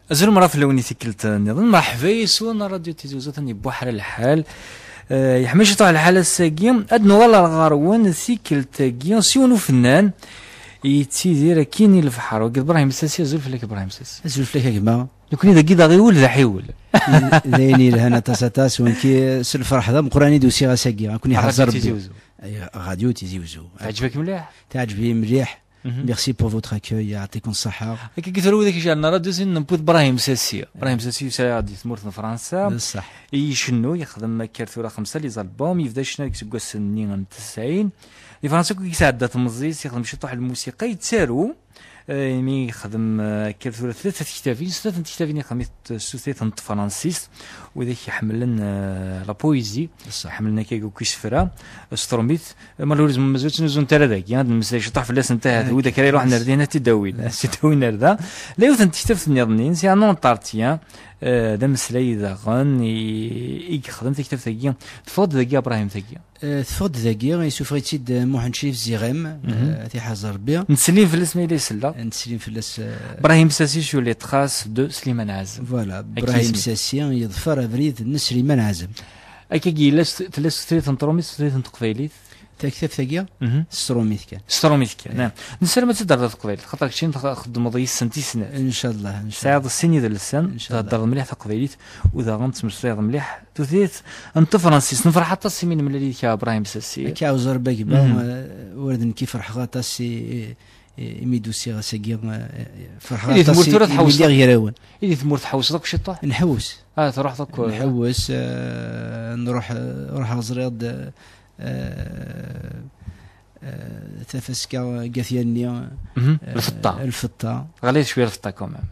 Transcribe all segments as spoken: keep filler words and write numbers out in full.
Azul mṛa fell-awen i tikkelt nniḍen. Mṛeḥba yes-wen, Radio Tizi Uzzu, atan yebbuḥra lḥal. Eh, yeḥma ciṭuḥ lḥal ass-agi. Ad nuɣal ar ɣer-wen tikkelt-agi s yiwen ufennan yettidir akkin i lebḥer. Wagi d Brahim Sassi. Azul fell-ak, Brahim Sassi. Azul fell-ak a gma. Nekkni dagi d aɣiwel d aḥiwel. D ayen yelhan aṭas, aṭas, win ki s lferḥ d ameqqran i d-usiɣ ass-agi. Ad ken-iḥrez Ṛebbi. Tizi Uzzu. Ay, Radio Tizi Uzzu. Teɛǧeb-ak mliḥ? Teɛǧeb-iyi mliḥ. Merci pour votre accueil, yeɛṭikum ṣṣeḥḥa. Akka i tura wid ak-ijerrnen rradyu, sin newwi-d Brahim Sassi. Brahim Sassi yesɛa di tmurt n Fransa. D ṣṣeḥ. Icennu, yexdem akka tura xemsa les albums, yebda ccna deg iseggasen-nni n tesɛin. Di Fransa akk i yesɛedda temẓi-s, yexdem ciṭuḥ n lmusiqa, yettaru. Eh, imi yexdem, eh, akka tura tlata tektabin, snat n tektabin yexdem s tutlayt n tefransist. Widak iḥemmlen, eh, la poésie, ḥemmlen akka akk isefra, s trumit. Malheureusement, mazal ttnuzun-t ara dagi, ad nemmeslay ciṭuḥ fell-asent, ahat widak ara iruḥen ar din ad t-id-awin, ad t-id-awin ar da. La yiwet n tektabt nniḍen, c'est un entretien, eh, d ameslay daɣen, i, i yexdem taktabt-agi, teffeɣ-d dagi, Ibrahim, tagi. Eh, teffeɣ-d dagi, yessufeɣ-itt-id, eh, Muḥend Crif Ziɣem, eh, ad t-iḥrez Ṛebbi. Nettsellim fell-as ma yella isell-aɣ. Nettsellim fell-as, eh, Brahim Sassi sur les traces de Slimane Azem. Voilà, Brahim Sassi yeḍfer abrid n Slimane Azem. Akkagi yella s-, tella s tutlayt n tṛumit, s tutlayt n teqbaylit? Taktabt-agi? S tṛumit kan. S tṛumit kan, ah. Nessaram ad tt-id-terreḍ ɣer teqbaylit, xaṭer keččini tx-, txeddmeḍ yis-sent i snat. Incallah, incallah. Tesɛiḍ sin idles-en, theddreḍ mliḥ taqbaylit, u daɣen tettmeslayeḍ mliḥ tutlayt n tefransist. Nefreḥ aṭas imi nemlal yid-k a Brahim Sassi. Akka ɛawzeɣ Ṛebbi a gma, eh, ur d nekk i ferḥeɣ aṭas i, i, imi d-usiɣ ass-agi, eh, ferḥeɣ aṭas i, imi lliɣ gar-awen. I di tmurt tḥewwseḍ akk ciṭuḥ? Nḥewwes. Ah, truḥeḍ akk, eh? Nḥewwes, eh, nruḥ, eh, ruḥeɣ ẓriɣ-d, eh, eh, tafaska n At Yanni, eh, lfeṭṭa. Lfeṭṭa. Ɣlayet cwiya lfeṭṭa quand même.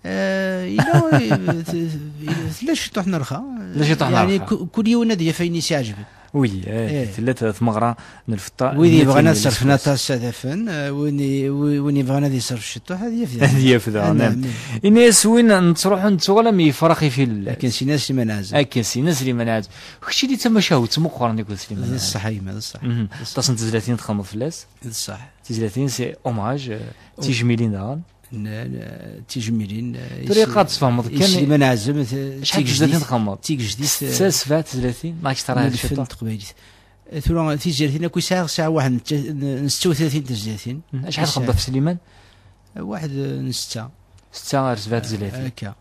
Eh, yella, eh, t-, t-, tella ciṭuḥ n rxa. Tella ciṭuḥ n rxa. Yeɛni ku-, kul yiwen ad yaf ayen i s-iɛeǧben. Oui, eh, tella t-, tmeɣra n lfeṭṭa. Wid yebɣan ad ṣerfen aṭas ad afen, eh, win i-, wi-, win yebɣan ad iṣerf ciṭuḥ ad yaf daɣen. Ad yaf daɣen, eh. Ini-as win nettruḥu nettuɣal am yefrax ifilel. Akken s-yenna Sliman Ɛazem. Akken s-yenna Sliman Ɛazem. Keččini d tamacahut meqqren akked Sliman Ɛazem. D ṣṣeḥ a gma, d ṣṣeḥ. Aṭas n tezlatin txedmeḍ fell-as. D ṣṣeḥ. Tizlatin, c'est hommage, eh, d tijmilin daɣen. N-, n-, tijmilin, eh, tura ilaq ad tfehmeḍ kan Sliman Ɛazem, t-, acḥal n tezlatin txedmeḍ? Tigejdit, setta, eh, sebɛa tezlatin, neɣ akter n lfen n teqbaylit. Eh, tura tizlatin akk i sɛiɣ, sɛiɣ waḥed n t-, n, n setta u tlatin tezlatin. Acḥal txedmeḍ ɣef Sliman? Eh, waḥed, eh, n setta. Setta ar sebɛa tezlatin. Eh, akka.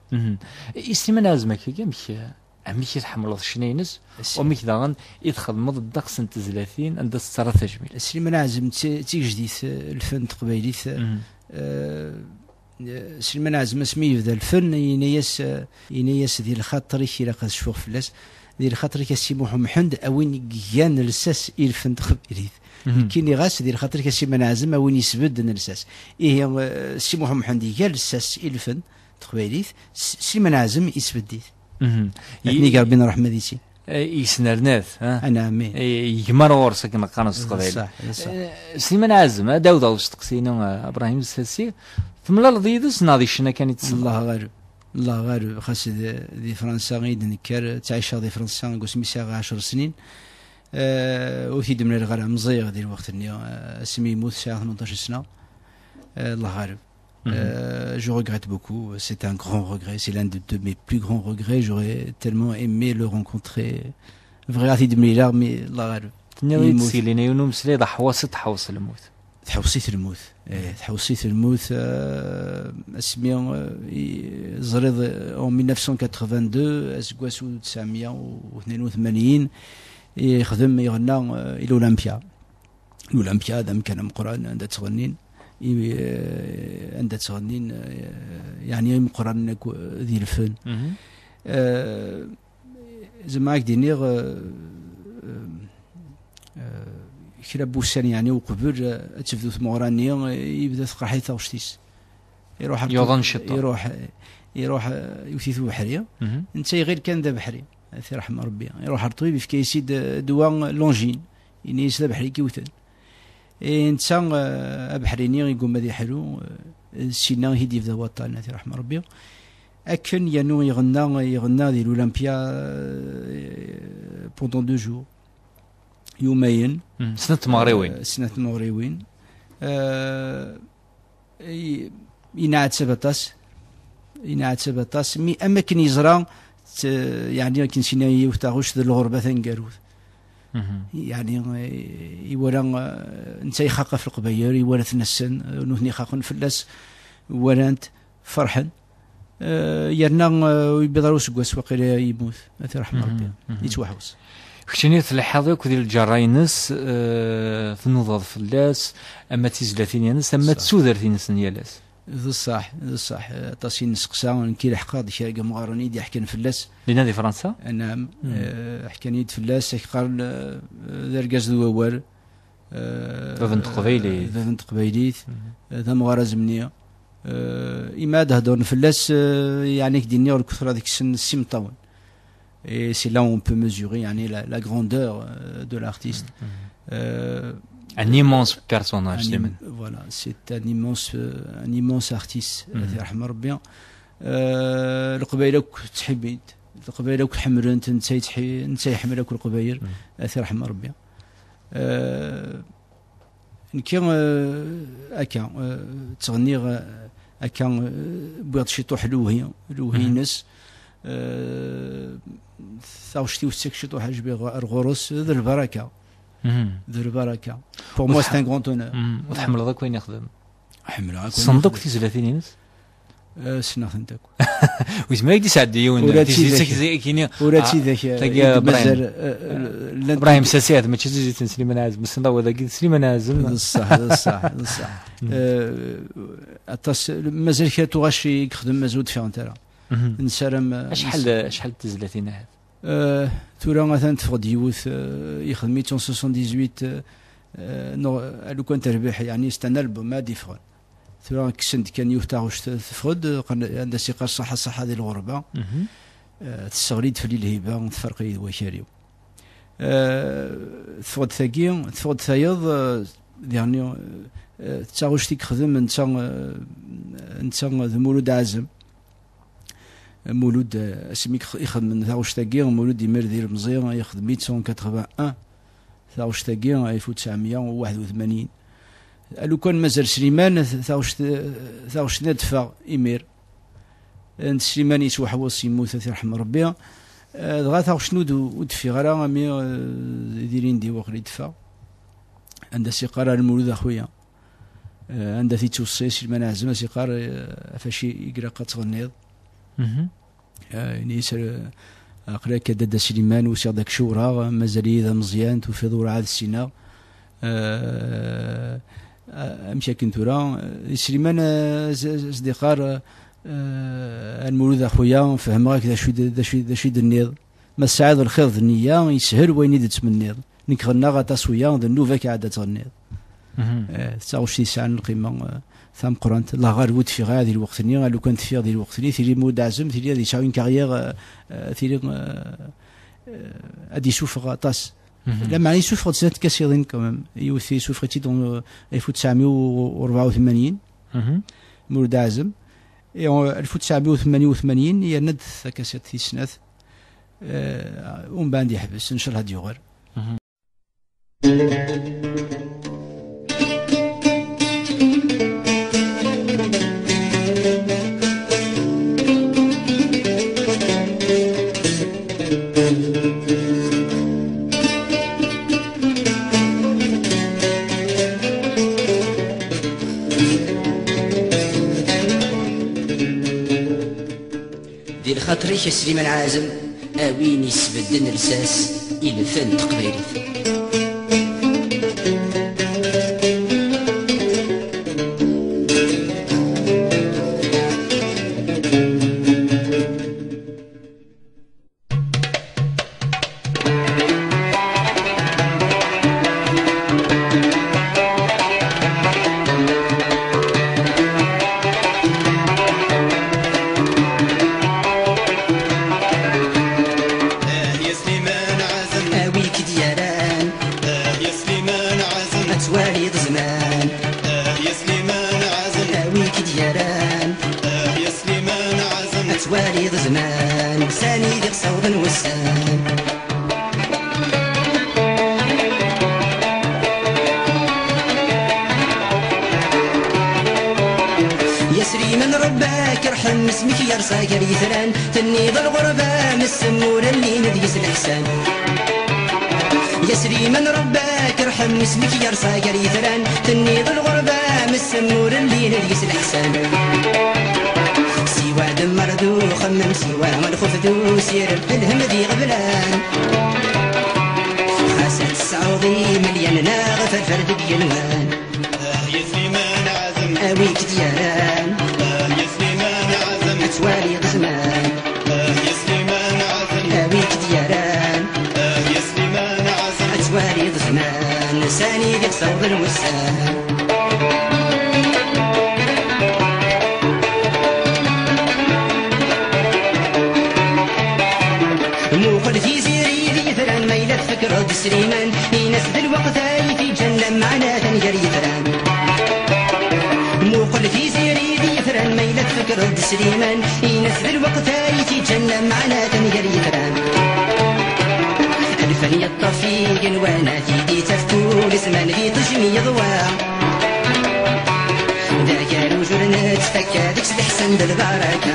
I Sliman Ɛazem akka, amek, eh, amek i tḥemmleḍ ccna-ines, u amek daɣen i txedmeḍ ddeqs n tezlatin anda tettarra tajmilt? Sliman Ɛazem d ti-, d tigejdit, eh, lfen n teqbaylit, eh, eh, Sliman Ɛazem asmi yebda lfen, yenna-yas, eh, yenna-yas di lxaṭer-ik ilaq ad cfuɣ fell-as, di lxaṭer-ik a Si Muḥ Umḥend, a win i igan lsas i lfen n teqbaylit. Nekkini ɣas di lxaṭer-ik a Sliman Ɛazem, a win yesbedden lsas. Ihi, eh, Si Muḥ Umḥend iga lsas i lfen n teqbaylit, S-, Sliman Ɛazem yesbedd-it. Akken i iga Ṛebbi n ṛṛeḥma di sin. Eh, yesnerna-t, ha? Anɛam. Eh, yegmar ɣur-s akken qqaren s teqbaylit. D ṣṣeḥ, d ṣṣeḥ. Eh, Sliman Ɛazem, ad d-awdeɣ usteqsi-inu, eh, Ibrahim Sassi, temlaleḍ yid-s neɣ di ccna kan i tessneḍ? Llah ɣaleb. Llah ɣaleb, xas d-, di Fransa i d-nekker, ttɛiceɣ di Fransa deg wasmi sɛiɣ ɛecṛ snin. Eh, ur t-id-mlaleɣ ara, meẓẓiyeɣ di lweqt-nni, eh, asmi yemmut sɛiɣ tmenṭac sna. Eh, llah ɣaleb. Euh, je regrette beaucoup. C'est un grand regret. C'est l'un de, de mes plus grands regrets. J'aurais tellement aimé le rencontrer. Bɣiɣ ad t-id-mlileɣ, mais llah ɣaleb. Tenniḍ-iyi-d seg lina yiwen umeslay d aḥwas i tḥewṣ lmut. Tḥewṣ-it lmut. Eh, tḥewṣ-it lmut, euh, asmi, euh, i-, ẓriɣ, euh, en mille neuf cent quatre-vingt-deux, aseggas u tesɛemya u tnin u tmanyin, yexdem, yeɣna, euh, i l'Olympia. L'Olympia d amkan ameqqran anda ttɣennin, i, eh, anda ttɣennin, eh, yeɛni imeqqranen akk, eh, di lfen. Eh, zeɛma ad k-d-iniɣ, eh, eh, eh, kra n wussan yeɛni uqbel, eh, ad tebdu tmeɣra-nni, eh, yebda teqreḥ-it taɣect-is. Iruḥ ar Yuḍen ciṭṭaḥ. Iruḥ, iruḥ, eh, iwet-it ubeḥri. Netta iɣil kan d abeḥri. Ad t-iṛḥem Ṛebbi. Iruḥ ar ṭṭbib, yefka-yas-id, eh, ddwa, l'angine. Ini-as d abeḥri i k-iwten. I netta, eh, abeḥri-nni igumma ad iḥlu, eh, syenna i d-yebda waṭṭan, ad t-iṛḥem Ṛebbi. Akken yernu iɣenna, iɣenna di l'Olympia, eh, pendant deux jours. Yumayen. Snat tmeɣriwin. Eh, snat tmeɣriwin. Eh, i-, yenɛettab aṭas. Yenɛettab aṭas, mi am akken yeẓra, t-, yeɛni akken s-yenna yiwet taɣect d lɣerba taneggarut. Mhm. Yeɛni, eh, iwala, eh, netta ixaq ɣef Leqbayel, iwala-ten assen, eh, nutni xaqen fell-as, walan-t, ferḥen. Eh, yerna, eh, ur yewwiḍ ara useggas waqila yemmut, ad t-irḥem Rebbi. Mhm. Yettwaḥewwes. Keččini tleḥḥaḍ akk di lǧerra-ines, eh, tnudaḍ fell-as, ama d tizlatin-ines, ama d tudert-ines n yal ass. D ṣṣeḥ, d ṣṣeḥ. Aṭas i nesteqsa, nekk i leḥqeɣ-d kra n yemɣaren i d-iḥkan fell-as. Dinna di Fransa? Anam, eh, ḥkan-iyi-d fell-as, ak qqaren, eh, d argaz d wawal, eh, Bab n teqbaylit. Bab n teqbaylit, eh, d amɣar azemni. Eh, ima ad heddren fell-as, eh, yeɛni, ak-d-iniɣ, lkutra deg-sen s imeṭṭawen. Et c'est là où on peut mesurer, yeɛni, la, la grandeur, euh, de l'artiste. Mhm. Euh, Un immense personnage, un im-, Slimane. Voilà, c'est un immense, euh, un immense artiste, mhm, ad t-yerḥem Rebbi. Euh, Leqbayel akk ttḥibbin-t, Leqbayel akk ḥemmlen-t, netta yettḥi-, netta iḥemmel akk Leqbayel, mhm, ad t-yerḥem Rebbi. Euh, Nekki, eh, akka, eh, ttɣenniɣ, eh, akka, eh, wwiɣ-d ciṭuḥ lewhi, lewhi-ines. Eh, taɣect-iw tettak ciṭuḥ, ɛejbiɣ ar ɣur-s, d lbaraka. Mhm. D lbaraka. Pour moi, c'est un grand honneur. Mhm. Ur tḥemmleḍ akk ayen ixdem? Ḥemmleɣ akk ayen ixdem. Tessneḍ akk tizlatin-ines? Eh, ssneɣ-tent akk. Ur yezmir ad k-d-isɛeddi yiwen. Ula d tizlit tidak, agi-nni, ula d ah, tidak, tagi, eh, i d-mazal, eh, eh, llant Ibrahim Sasiɛd, mačči d tizlit n Sliman Ɛazem. Ssneḍ awal-agi d Sliman Ɛazem. D ṣṣeḥ, d ṣṣeḥ, d ṣṣeḥ. Mm. Eh, aṭas, mazal kra n tuɣac i yexdem, mazal ur d-ffɣent ara. Mhm. Nessaram, eh, acḥal ness- d, acḥal d tizlatin ahat? Eh, tura atan teffeɣ-d yiwet, eh, yexdem-itt en soixante-dix-huit, eh, eh, neɣ, eh, lukan terbiḥ, yeɛni, c'est un album ad d-iffɣen. Tura kksen-d kan yiwet taɣect teffeɣ-d, qqaren, anda s-iqqar ṣaḥa, ṣaḥa di lɣerba. Mhm. Eh, tesseɣli-d fell-i lhiba, tferq-iyi d wakal-iw. Eh, teffeɣ-d tagi, teffeɣ-d tayeḍ, eh, diɣenni, eh, d taɣect i yexdem netta, eh, netta d Mulud Ɛazem. Mulud, eh, asmi i ixedmen taɣect-agi, Mulud imir d ilemẓi, ixdem-itt en quatre-vingt-un, taɣect-agi, alef u tesɛemya u waḥed u tmanyin. Alukan mazal Sliman, taɣect, taɣect-nni ad d-teffeɣ imir. N Sliman yettwaḥewweṣ, yemmut, ad t-irḥem Rebbi. Eh, dɣa taɣect-nni ur d-, ur d-teffiɣ ara, ami, eh, d ilindi waqil i d-teffeɣ. Anda s-iqqar ar Lmulud a xuya. Eh, anda t-ittweṣṣi Sliman Ɛazem, a s-iqqar, eh, ɣef acu i ilaq ad tɣenniḍ. Mhm. Eh, ini-as, eh, aql-ak a Dada Sliman, usiɣ-d ad k-cewreɣ, mazal-iyi d ameẓyan, tufiḍ ur ɛad ssineɣ. Eh, eh, amek akken tura, eh, Sliman, eh, s-, s-, s-d-iqqar, eh, a Lmulud a xuya, fehmeɣ-ak d acu i d, d acu i d, d acu i d-tenniḍ. Ma tesɛiḍ lxiṛ d nniya, yeshel wayen i d-tettmenniḍ. Nekk ɣennaɣ aṭas wiyaḍ, d nnuba-k ɛad ad tɣenniḍ. Mhm. Eh, d taɣect yesɛan lqima, eh, tameqqrant. Laɣ ar bu teffiɣ ara di lweqt-nni, a lukan teffiɣ di lweqt-nni, tili Mulud Ɛazem, tili ad yesɛu une carrière, eh, eh, tili, eh, eh, ad yessufeɣ aṭas. Mhm. Lameɛna yessufeɣ-d snat tkasiḍin quand même. Yiwet yessufeɣ-itt-id, eh, alef u tesɛemya u rebɛa u tmanyin, mhm, Mulud Ɛazem. Et, eh, alef u tesɛemya u tmanyin u tmanyin, yerna-d takasiḍt tis snat. Eh, umbeɛd yeḥbes, ncallah ad yuɣal. Mhm. Di lxaṭer-ik a Sliman Ɛazem, a win isbedden lsas i lfen n teqbaylit. Ah, ya Sliman Ɛazem. A wi k-d-yerran. Ah, ya Sliman Ɛazem. Ad twaliḍ zzman. Ah, ya Sliman Ɛazem. A wi k-d-yerran. Ah, ya Sliman Ɛazem. Ad twaliḍ zzman. Sani d iɣsawḍen wussan. Ya Sliman, Rebbi ad k-irḥem. Ismek yerṣa gar yitran, tenniḍ lɣerba, messem ur llin deg-s leḥsan. Ya Sliman, Ṛebbi ad k-irḥem, ismek yerṣa gar yitran, tenniḍ lɣerba, messem ur llin deg-s leḥsan. Siwa d mmerdu xemmem, siwa lxuf d usirem, lhem d iɣeblan. Xas ad tesɛuḍ imelyan neɣ ferfer deg yenwan. Ah, ya Sliman Ɛazem. Awi-k-d yaran. Ah, ya Sliman Ɛazem. Ad twaliḍ zzman. Ah, ya Sliman Ɛazem. Awi-k-d yaran. Ah, ya Sliman Ɛazem. Ad twaliḍ zzman. Sani d-iqsawḍen wussan. Muqel tiziri d yitran, ma yella tfekkreḍ-d Sliman, in-as d lweqt ay t-iǧǧan, lameɛna atan gar yitran. Muqel tiziri d yitran, ma yella tfekkreḍ-d Sliman, in-as d lweqt ay t-iǧǧan, lameɛna atan gar yitran. Lfen yeṭṭef igenwan, ad t-id-itaf kul zzman di ṭij mi yeḍwa. D agerruj ur nettfakka, deg-s leḥsan d lbaraka.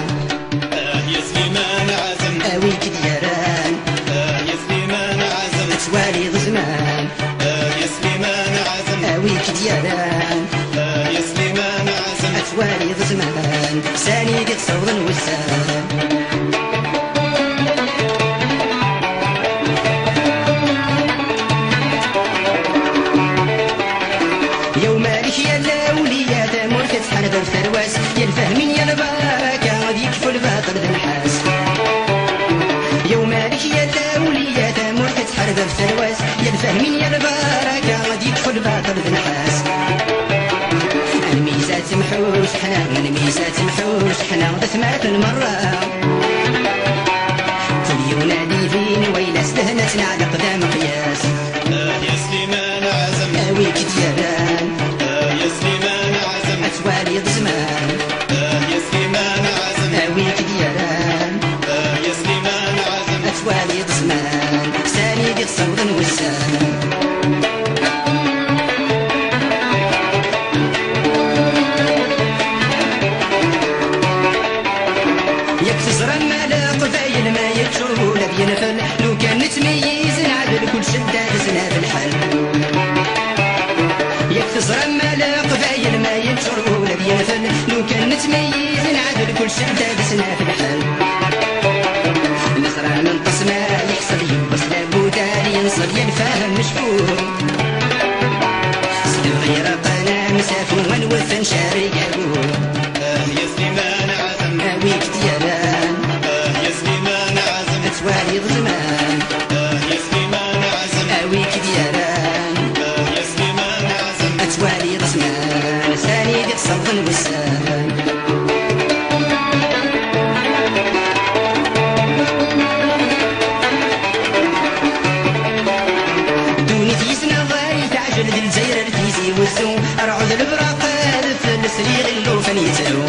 Ah, ya Sliman Ɛazem. Awi-k-d yaran. Ah, ya Sliman Ɛazem. Ad twaliḍ zzman. Ah, ya Sliman Ɛazem. Awi-k-d yaran. Ah, ya Sliman Ɛazem. Ad twaliḍ zzman. Sani d-iqsawḍen wussan. Yawma lek ya lawliya, tamurt ad tḥareb ɣef tarwa-s, ya lfahmin ya lbaraka, ad yekfu lbaṭel d nnḥas. Yawma lek ya lawliya, tamurt ad tḥareb ɣef tarwa-s, ya lfahmin ya lbaraka, ad yekfu lbaṭel d nnḥas. Lmizat temḥu cḥna, lmizat temḥu cḥna, d atmaten merra. Kul yiwen ad ibin wayla-s, lehna ad tenɛleq d ameqyas. Ah, ya Sliman Ɛazem. Awi-k-d yaran. Ah, ya Sliman Ɛazem. Ad twaliḍ zzman. Ah, ya Sliman Ɛazem. Awi-k-d yaran. Ah, ya Sliman Ɛazem. Ad twaliḍ zzman. Sani d-iqsawḍen wussan. Yak teẓram ma leqbayel ma yeččur ula d yenfel, lukan nettmeyyiz nɛdel kul cedda d zna d lḥal. Yak teẓram ma leqbayel ma yeččur ula d yenfel, lukan nettmeyyiz nɛdel kul cedda d zna d lḥal. Neẓra nenqes ma yeḥṣel yiwwas labud ad yenṣel ya lfahem mecfur. S lebɣi raqan amsafu ad nwet ad ncerreg agur. Ah, ya Sliman Ɛazem. Awi-k-d yaran. Ah, ya Sliman Ɛazem. Ad twaliḍ zzman. Ah, ya Sliman Ɛazem. Awi-k-d yaran. Ah, ya Sliman Ɛazem. Ad twaliḍ zzman. Sani d-iqsawḍen wussan. Ddunit yis-neɣ ay teɛjel, di Lezzayer ar Tizi Wezzu, rrɛud lebraq adfel, sliɣ i llufan yettru.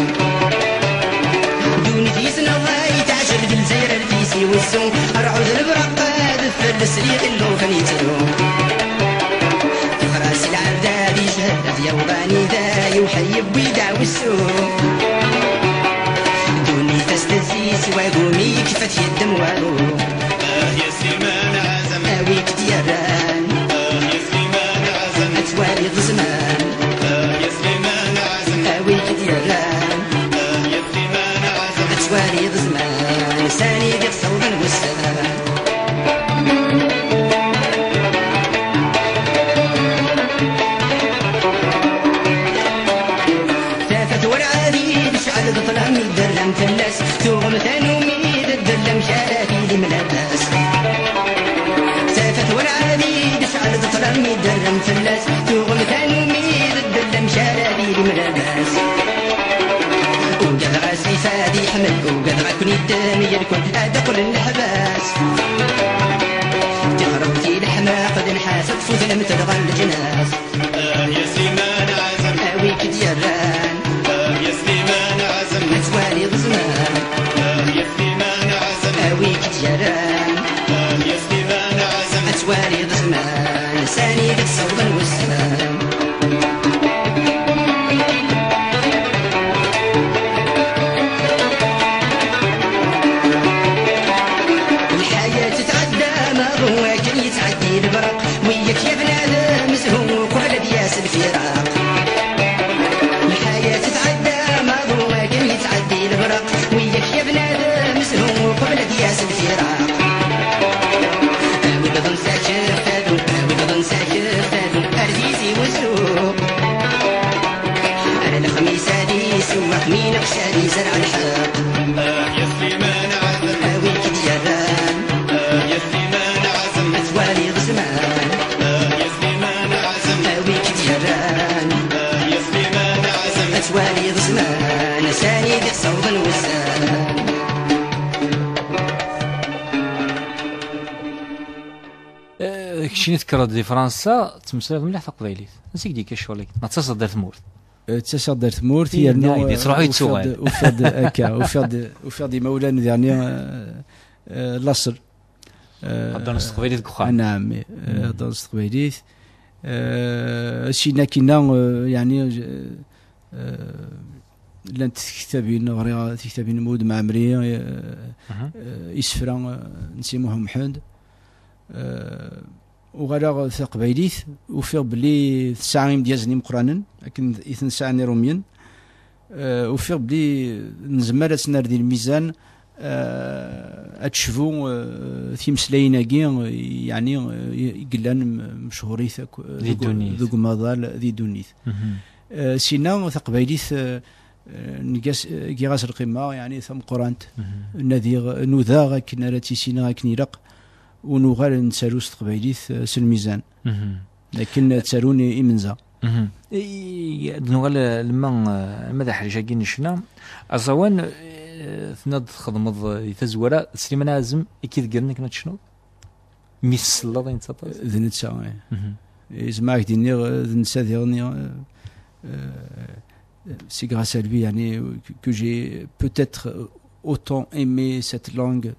Ddunit yis-neɣ ay teɛjel, di Lezzayer ar Tizi Wezzu, rrɛud lebraq adfel, sliɣ i llufan yettru. Teɣra si lɛebd ad yejhed, ad yaweḍ anida yewḥel, yewwi-d aɛwessu. Ddunit-as tezzi s wagumi yekfa-t yeddem waḍu. Ah, ya Sliman Ɛazem. Awi-k-d yaran. Ah, ya Sliman Ɛazem. Ad twaliḍ zzman. Ah, ya Sliman Ɛazem. Awi-k-d yaran. Ah, ya Sliman Ɛazem. Ad twaliḍ zzman. Sani d-iqsawḍen wussan. Tafat werɛad i d-tecɛel d ṭṭlam i d-rran fell-as, tuɣem tanumi d ddel amek ara tili mlabas. Tafat werɛad i d-tecɛel d ṭṭlam i d-rran fell-as, tuɣem tanumi d ddel amek ara tili mlabas. Ugadeɣ asif ad iḥmel, ugadeɣ ad ken-iddem yelkun ad qqlen leḥbas. Tixremt i leḥmaq d nnḥas, ad tfut lemtel ɣer leǧnas. Ah, ya Sliman Ɛazem. Awi-k-d yaran. Ah, ya Sliman Ɛazem. Ad twaliḍ zzman. Ah, ya Sliman Ɛazem. Awi-k-d yaran. Ah, ya Sliman Ɛazem. Ad twaliḍ zzman. Sani d-iqsawḍen wussan. Cini tekkreḍ di Fransa, tettmeslayeḍ mliḥ taqbaylit. Ansi i k-d-yekka ccɣel-agi? Neɣ tettaseḍ-d ar tmurt? Eh, ttaseɣ-d ar tmurt, i yernu, yerna, eh, yettruḥ, yettruḥ-d, yettruḥ-d. Ufiɣ-d, akka, ufiɣ-d, ufiɣ-d imawlan diɣen, eh, eh, laṣel. Eh, heddren s teqbaylit deg uxxam. Anɛam, eh, heddren s teqbaylit. Eh, sin akkin-a, eh, yeɛni, eh, eh, llant tektabin, ɣriɣ tiktabin n Mud Mɛemmri, eh, eh, isefra, eh, n Si Muḥ Umḥend. Eh, uɣaleɣ taqbaylit, ufiɣ belli tesɛa imedyazen imeqqranen, akken i ten-sɛan Iṛumyen. Eh, ufiɣ belli nezmer ad tt-nerr di lmizan, eh, ad tecbu, eh, timeslayin-agi, eh, yeɛni, eh, i yellan m-, mechurit akk, eh, di deg, ddunit, deg umaḍal di ddunit. Eh, sina taqbaylit, eh, eh, nga-s-, eh, giɣ-as lqima, yeɛni tameqqrant. Nadiɣ, nudaɣ akken ara tt-issineɣ akken ilaq, u nuɣal nettaru s teqbaylit, eh, s lmizan. Akken ttarun i-, imenza. I-, ad nuɣal, eh, lemma, eh, ma d aḥric-agi n ccna, aẓawan, eh, tenna-d txedmeḍ, eh, di tazwara, d Sliman Ɛazem i k-idegren akken ad tecnuḍ? Mi tselleḍ ayen d taṭas? D netta, eh. Izmer ad k-d-iniɣ, eh, d netta diɣen, eh, eh, c'est grâce à lui, yeɛni, que, que j'ai peut-être autant aimé cette langue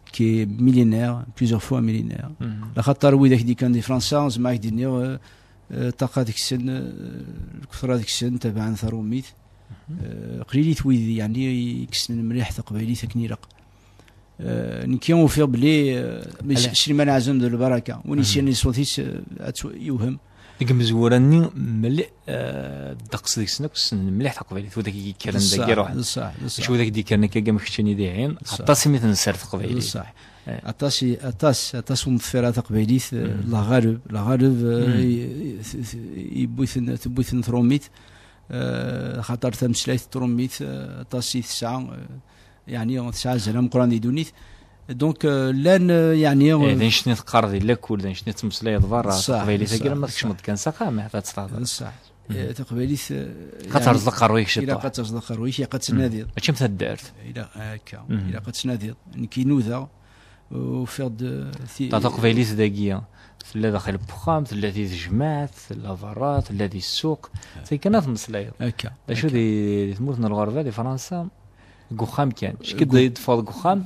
qui est millénaire, plusieurs fois millénaire. Laxaṭer wid ak-d-ikkan di Fransa, zeɛma ak-d-iniɣ, eh, eh, ṭṭaqa deg-sen, eh, lketṛa deg-sen tabaɛen taṛumit. Eh, qlilit wid, yeɛni, i yessnen mliḥ taqbaylit akken ilaq. Eh, nekki ufiɣ belli, eh, Sliman Ɛazem d lbaraka. Win yessirnen ṣṣut-is, eh, ad t-, yewhem. Deg imezwura-nni, mliḥ, eh, ddeqs deg-sen akk ssnen mliḥ taqbaylit, widak i yekkren dagi, ṣṣeḥ, ruḥen. D ṣṣeḥ, d ṣṣeḥ. Acu widak i d-yekkren akka am keččini dihin, ṣṣeḥ, aṭas imi tenser teqbaylit. D ṣṣeḥ. Eh. Aṭas i, aṭas, aṭas ur neḍfir ara taqbaylit, eh, la ɣaleb, la ɣaleb, eh, i, i, i, yewwi-ten, tewwi-ten trumit, eh, xaṭer tameslayt trumit, eh, aṭas i tesɛa, eh, yeɛni tesɛa azal ameqqran di ddunit. Donc, euh, llan, euh, yeɛni, eh, d annect-nni teqqareḍ di lakul, d annect-nni tettmeslayeḍ berra, ṣṣeḥ, taqbaylit-agi, ṣṣeḥ, lemma tkecmeḍ kan s axxam, iɛṭa ad tt-tehḍeṛ. Ṣṣeḥ. Eh, taqbaylit, eh, xaṭer yeɛni terẓeḍ aqerruy-ik ciṭuḥ. Ilaq ad terẓeḍ aqerruy-ik, ilaq ad tnadiḍ. Mačči am taddart. Ilaq, akka, ilaq ad tnadiḍ. Nekk i nudaɣ, ufiɣ-d, eh, ti-, ta taqbaylit dagi, tella daxel n wexxam, tella di tejmaɛt, tella berra, tella di ssuq. Tagi kan ad tmeslayeḍ. Akka, d acu akka. Di, di tmurt n lɣerba, di Fransa, deg uxxam kan. Acu k-id-, id-teffɣeḍ deg uxxam,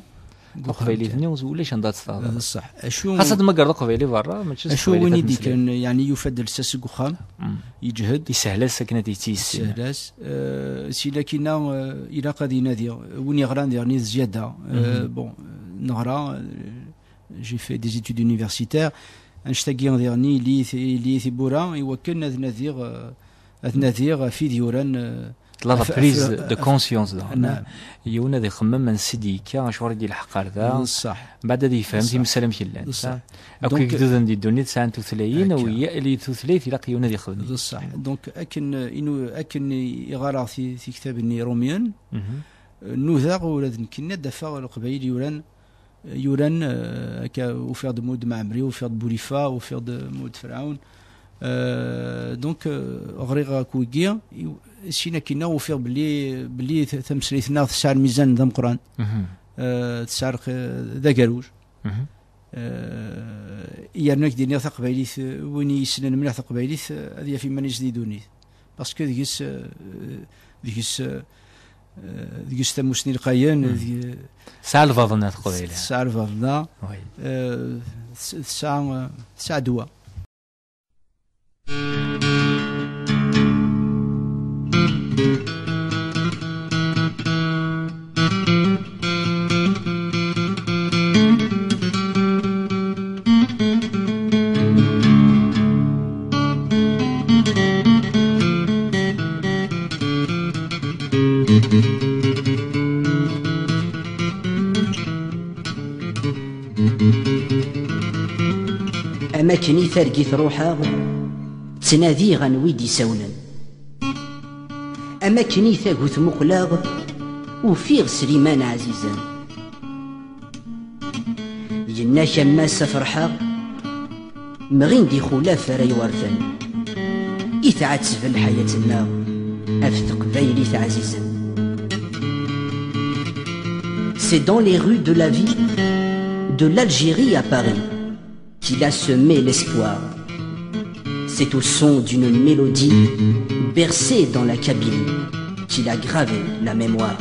deg uxxam taqbaylit-nni, ulac anda ad tt-teɣreḍ. D ṣṣeḥ. Acu, xas ad tmagreḍ aqbayli berra, mačči s teqbaylit ad tmeslayeḍ. Acu win i d-ikkren, yeɛni yufa-d lsas deg uxxam, yeǧhed. Yessehel-as akken ad yettiyessin. Yessehel-as. Eh, si lakina, eh, ilaq ad inadi. Win yeɣran diɣen d zzyada. Eh, bon, neɣra, eh, j'ai fait des études universitaires. Annect-agi diɣen, ili, ili tiwwura, i wakken ad nadiɣ, eh, ad nadiɣ ɣef wid yuran, eh, la prise de conscience, daɣen. Naam. Yiwen ad ixemmem ansi d-yekka, acuɣer i d-yelḥeq ar da. D ṣṣeḥ. Mbeɛd ad yefhem timsal amek llant. D ṣṣeḥ. Akk igduden di ddunit sɛan tutlayin, u yal tutlayt ilaq yiwen ad ixdem. D ṣṣeḥ. Donc, akken, eh, inu-, akken i ɣareɣ ti-, tiktabin n Iṛumyen, eh, nudaɣ ula d nekkini ad d-afeɣ Leqbayel yuran, yuran, eh, akka, ufiɣ-d Mud Mɛemmri, ufiɣ-d Bulifa, ufiɣ-d Mud Ferɛun. Eh, donc, eh, ɣriɣ akk wigi, i-, sin akkin-a ufiɣ belli, belli t-, tameslayt-nneɣ tesɛa lmizan d ameqqran. Eh, tesɛa lq-, d agerruj. Eh, yerna ak-d-iniɣ taqbaylit, eh, win i yessnen mliḥ taqbaylit, eh, ad yaf iman-is di ddunit. Parce que deg-s, eh, deg-s, eh, deg-s tamusni lqayen, deg-, tesɛa lbaḍna teqbaylit. Tesɛa lbaḍna. Oui. Eh, tes-, tesɛa, eh, tesɛa ddwa. Am akken i targit ruḥeɣ, ttnadiɣ anwa i d-isawlen. Am akken i tagut muqleɣ, ufiɣ Sliman ɛzizen. Yenna-k a Mass ferḥeɣ, mɣin-d ixulaf ara iwerten. I tɛetteb lḥayat-nneɣ ɣef teqbaylit ɛzizen. C'est dans les rues de la ville, de l'Algérie à Paris, qu'il a semé l'espoir. C'est au son d'une mélodie bercée dans la Kabylie qu'il a gravé la mémoire.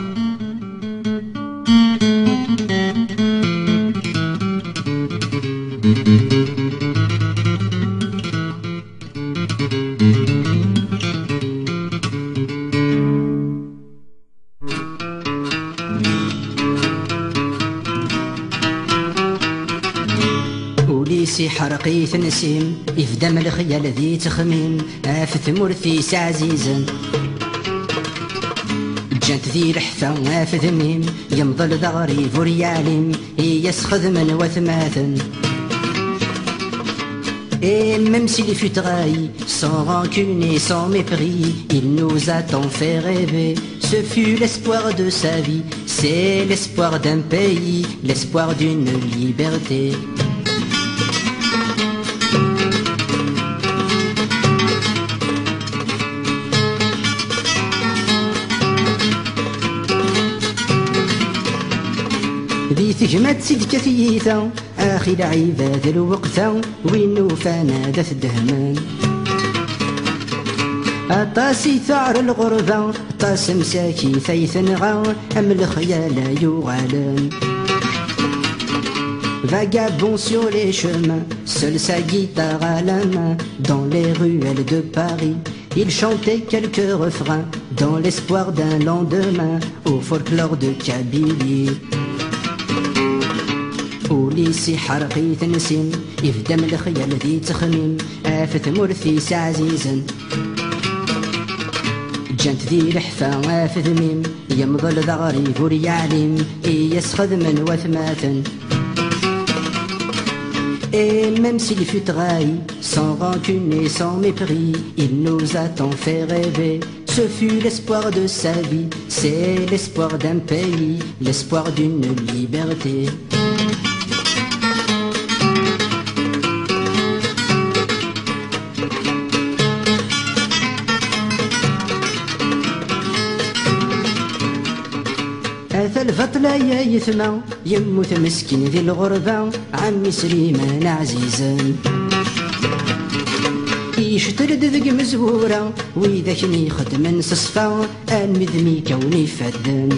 Ul-is iḥreq-it nsim, ifdam lexyal di ttexmim, ɣef tmurt-is ɛzizen. Ǧǧant di leḥfa afedmim, yemḍel d aɣrib ur yeɛlim, i yas-xedmen watmaten. Et même s'il fut trahi, sans rancune et sans mépris, il nous a tant fait rêver. Ce fut l'espoir de sa vie, c'est l'espoir d'un pays, l'espoir d'une liberté. Di tegmat i d-tekka tyita, axi lɛibad lweqt-a, win ufan ad t-dehmen. Aṭas i teɛra lɣerba, aṭas msakit ay tenɣa, am lexyal ay uɣalen. Vagabond sur les chemins, seul sa guitare à la main, dans les ruelles de Paris, il chantait quelques refrains, dans l'espoir d'un lendemain, au folklore de Kabylie. Ul-is iḥreq-it nsim, ifdam lexyal di ttexmim, ɣef tmurt-is ɛzizen. Ǧǧant di leḥfa afedmim, yemḍel d aɣrib ur yeɛlim, i yas-xedmen watmaten. Et même s'il fut trahi, sans rancune et sans mépris, il nous a tant fait rêver. Ce fut l'espoir de sa vie, c'est l'espoir d'un pays, l'espoir d'une liberté. Ata lbaṭel ay ayetma, yemmut meskin di lɣerba, ɛemmi Sliman ɛzizen. Ictel-d deg mezwura, widak i ixeddmen s ṣṣfa, armi d mi kkawen ifadden.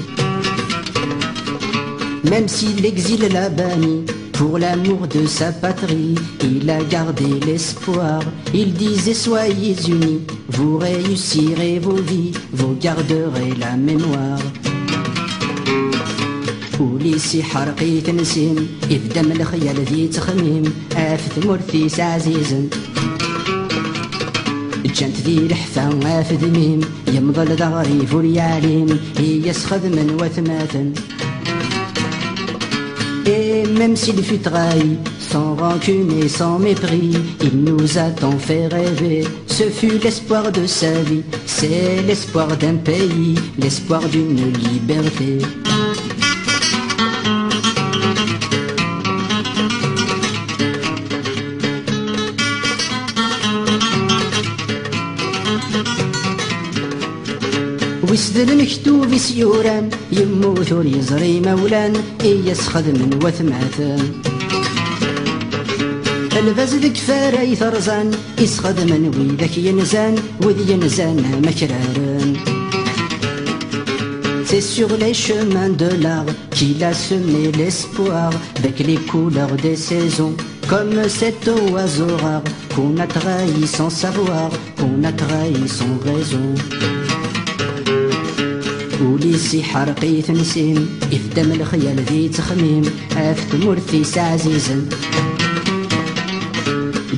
Même si l'exil l'a banni, pour l'amour de sa patrie, il a gardé l'espoir. Il disait: soyez unis, vous réussirez vos vies, vous garderez la mémoire. Ul-is iḥreq-it nsim, ifdam lexyal di ttexmim, ɣef tmurt-is ɛzizen. Ǧǧant di leḥfa afedmim, yemḍel d aɣrib ur yeɛlim, i yas-xedmen watmaten. Et même s'il fut trahi, sans rancune et sans mépris, il nous a tant fait rêver. Ce fut l'espoir de sa vie, c'est l'espoir d'un pays, l'espoir d'une liberté. Wis d lmektub i s-yuran, yemmut ur yeẓri imawlan, i yas-xedmen watmaten. Lbaz deg fara i t-rẓan, i s-xedmen widak yenzan, wid yenzan am akraren. C'est sur les chemins de l'art qu'il a semé l'espoir, avec les couleurs des saisons, comme cet oiseau rare qu'on a trahi sans savoir, qu'on a trahi sans raison. Ul-is iḥreq-it nsim, ifdam lexyal di ttexmim, ɣef tmurt-is ɛzizen.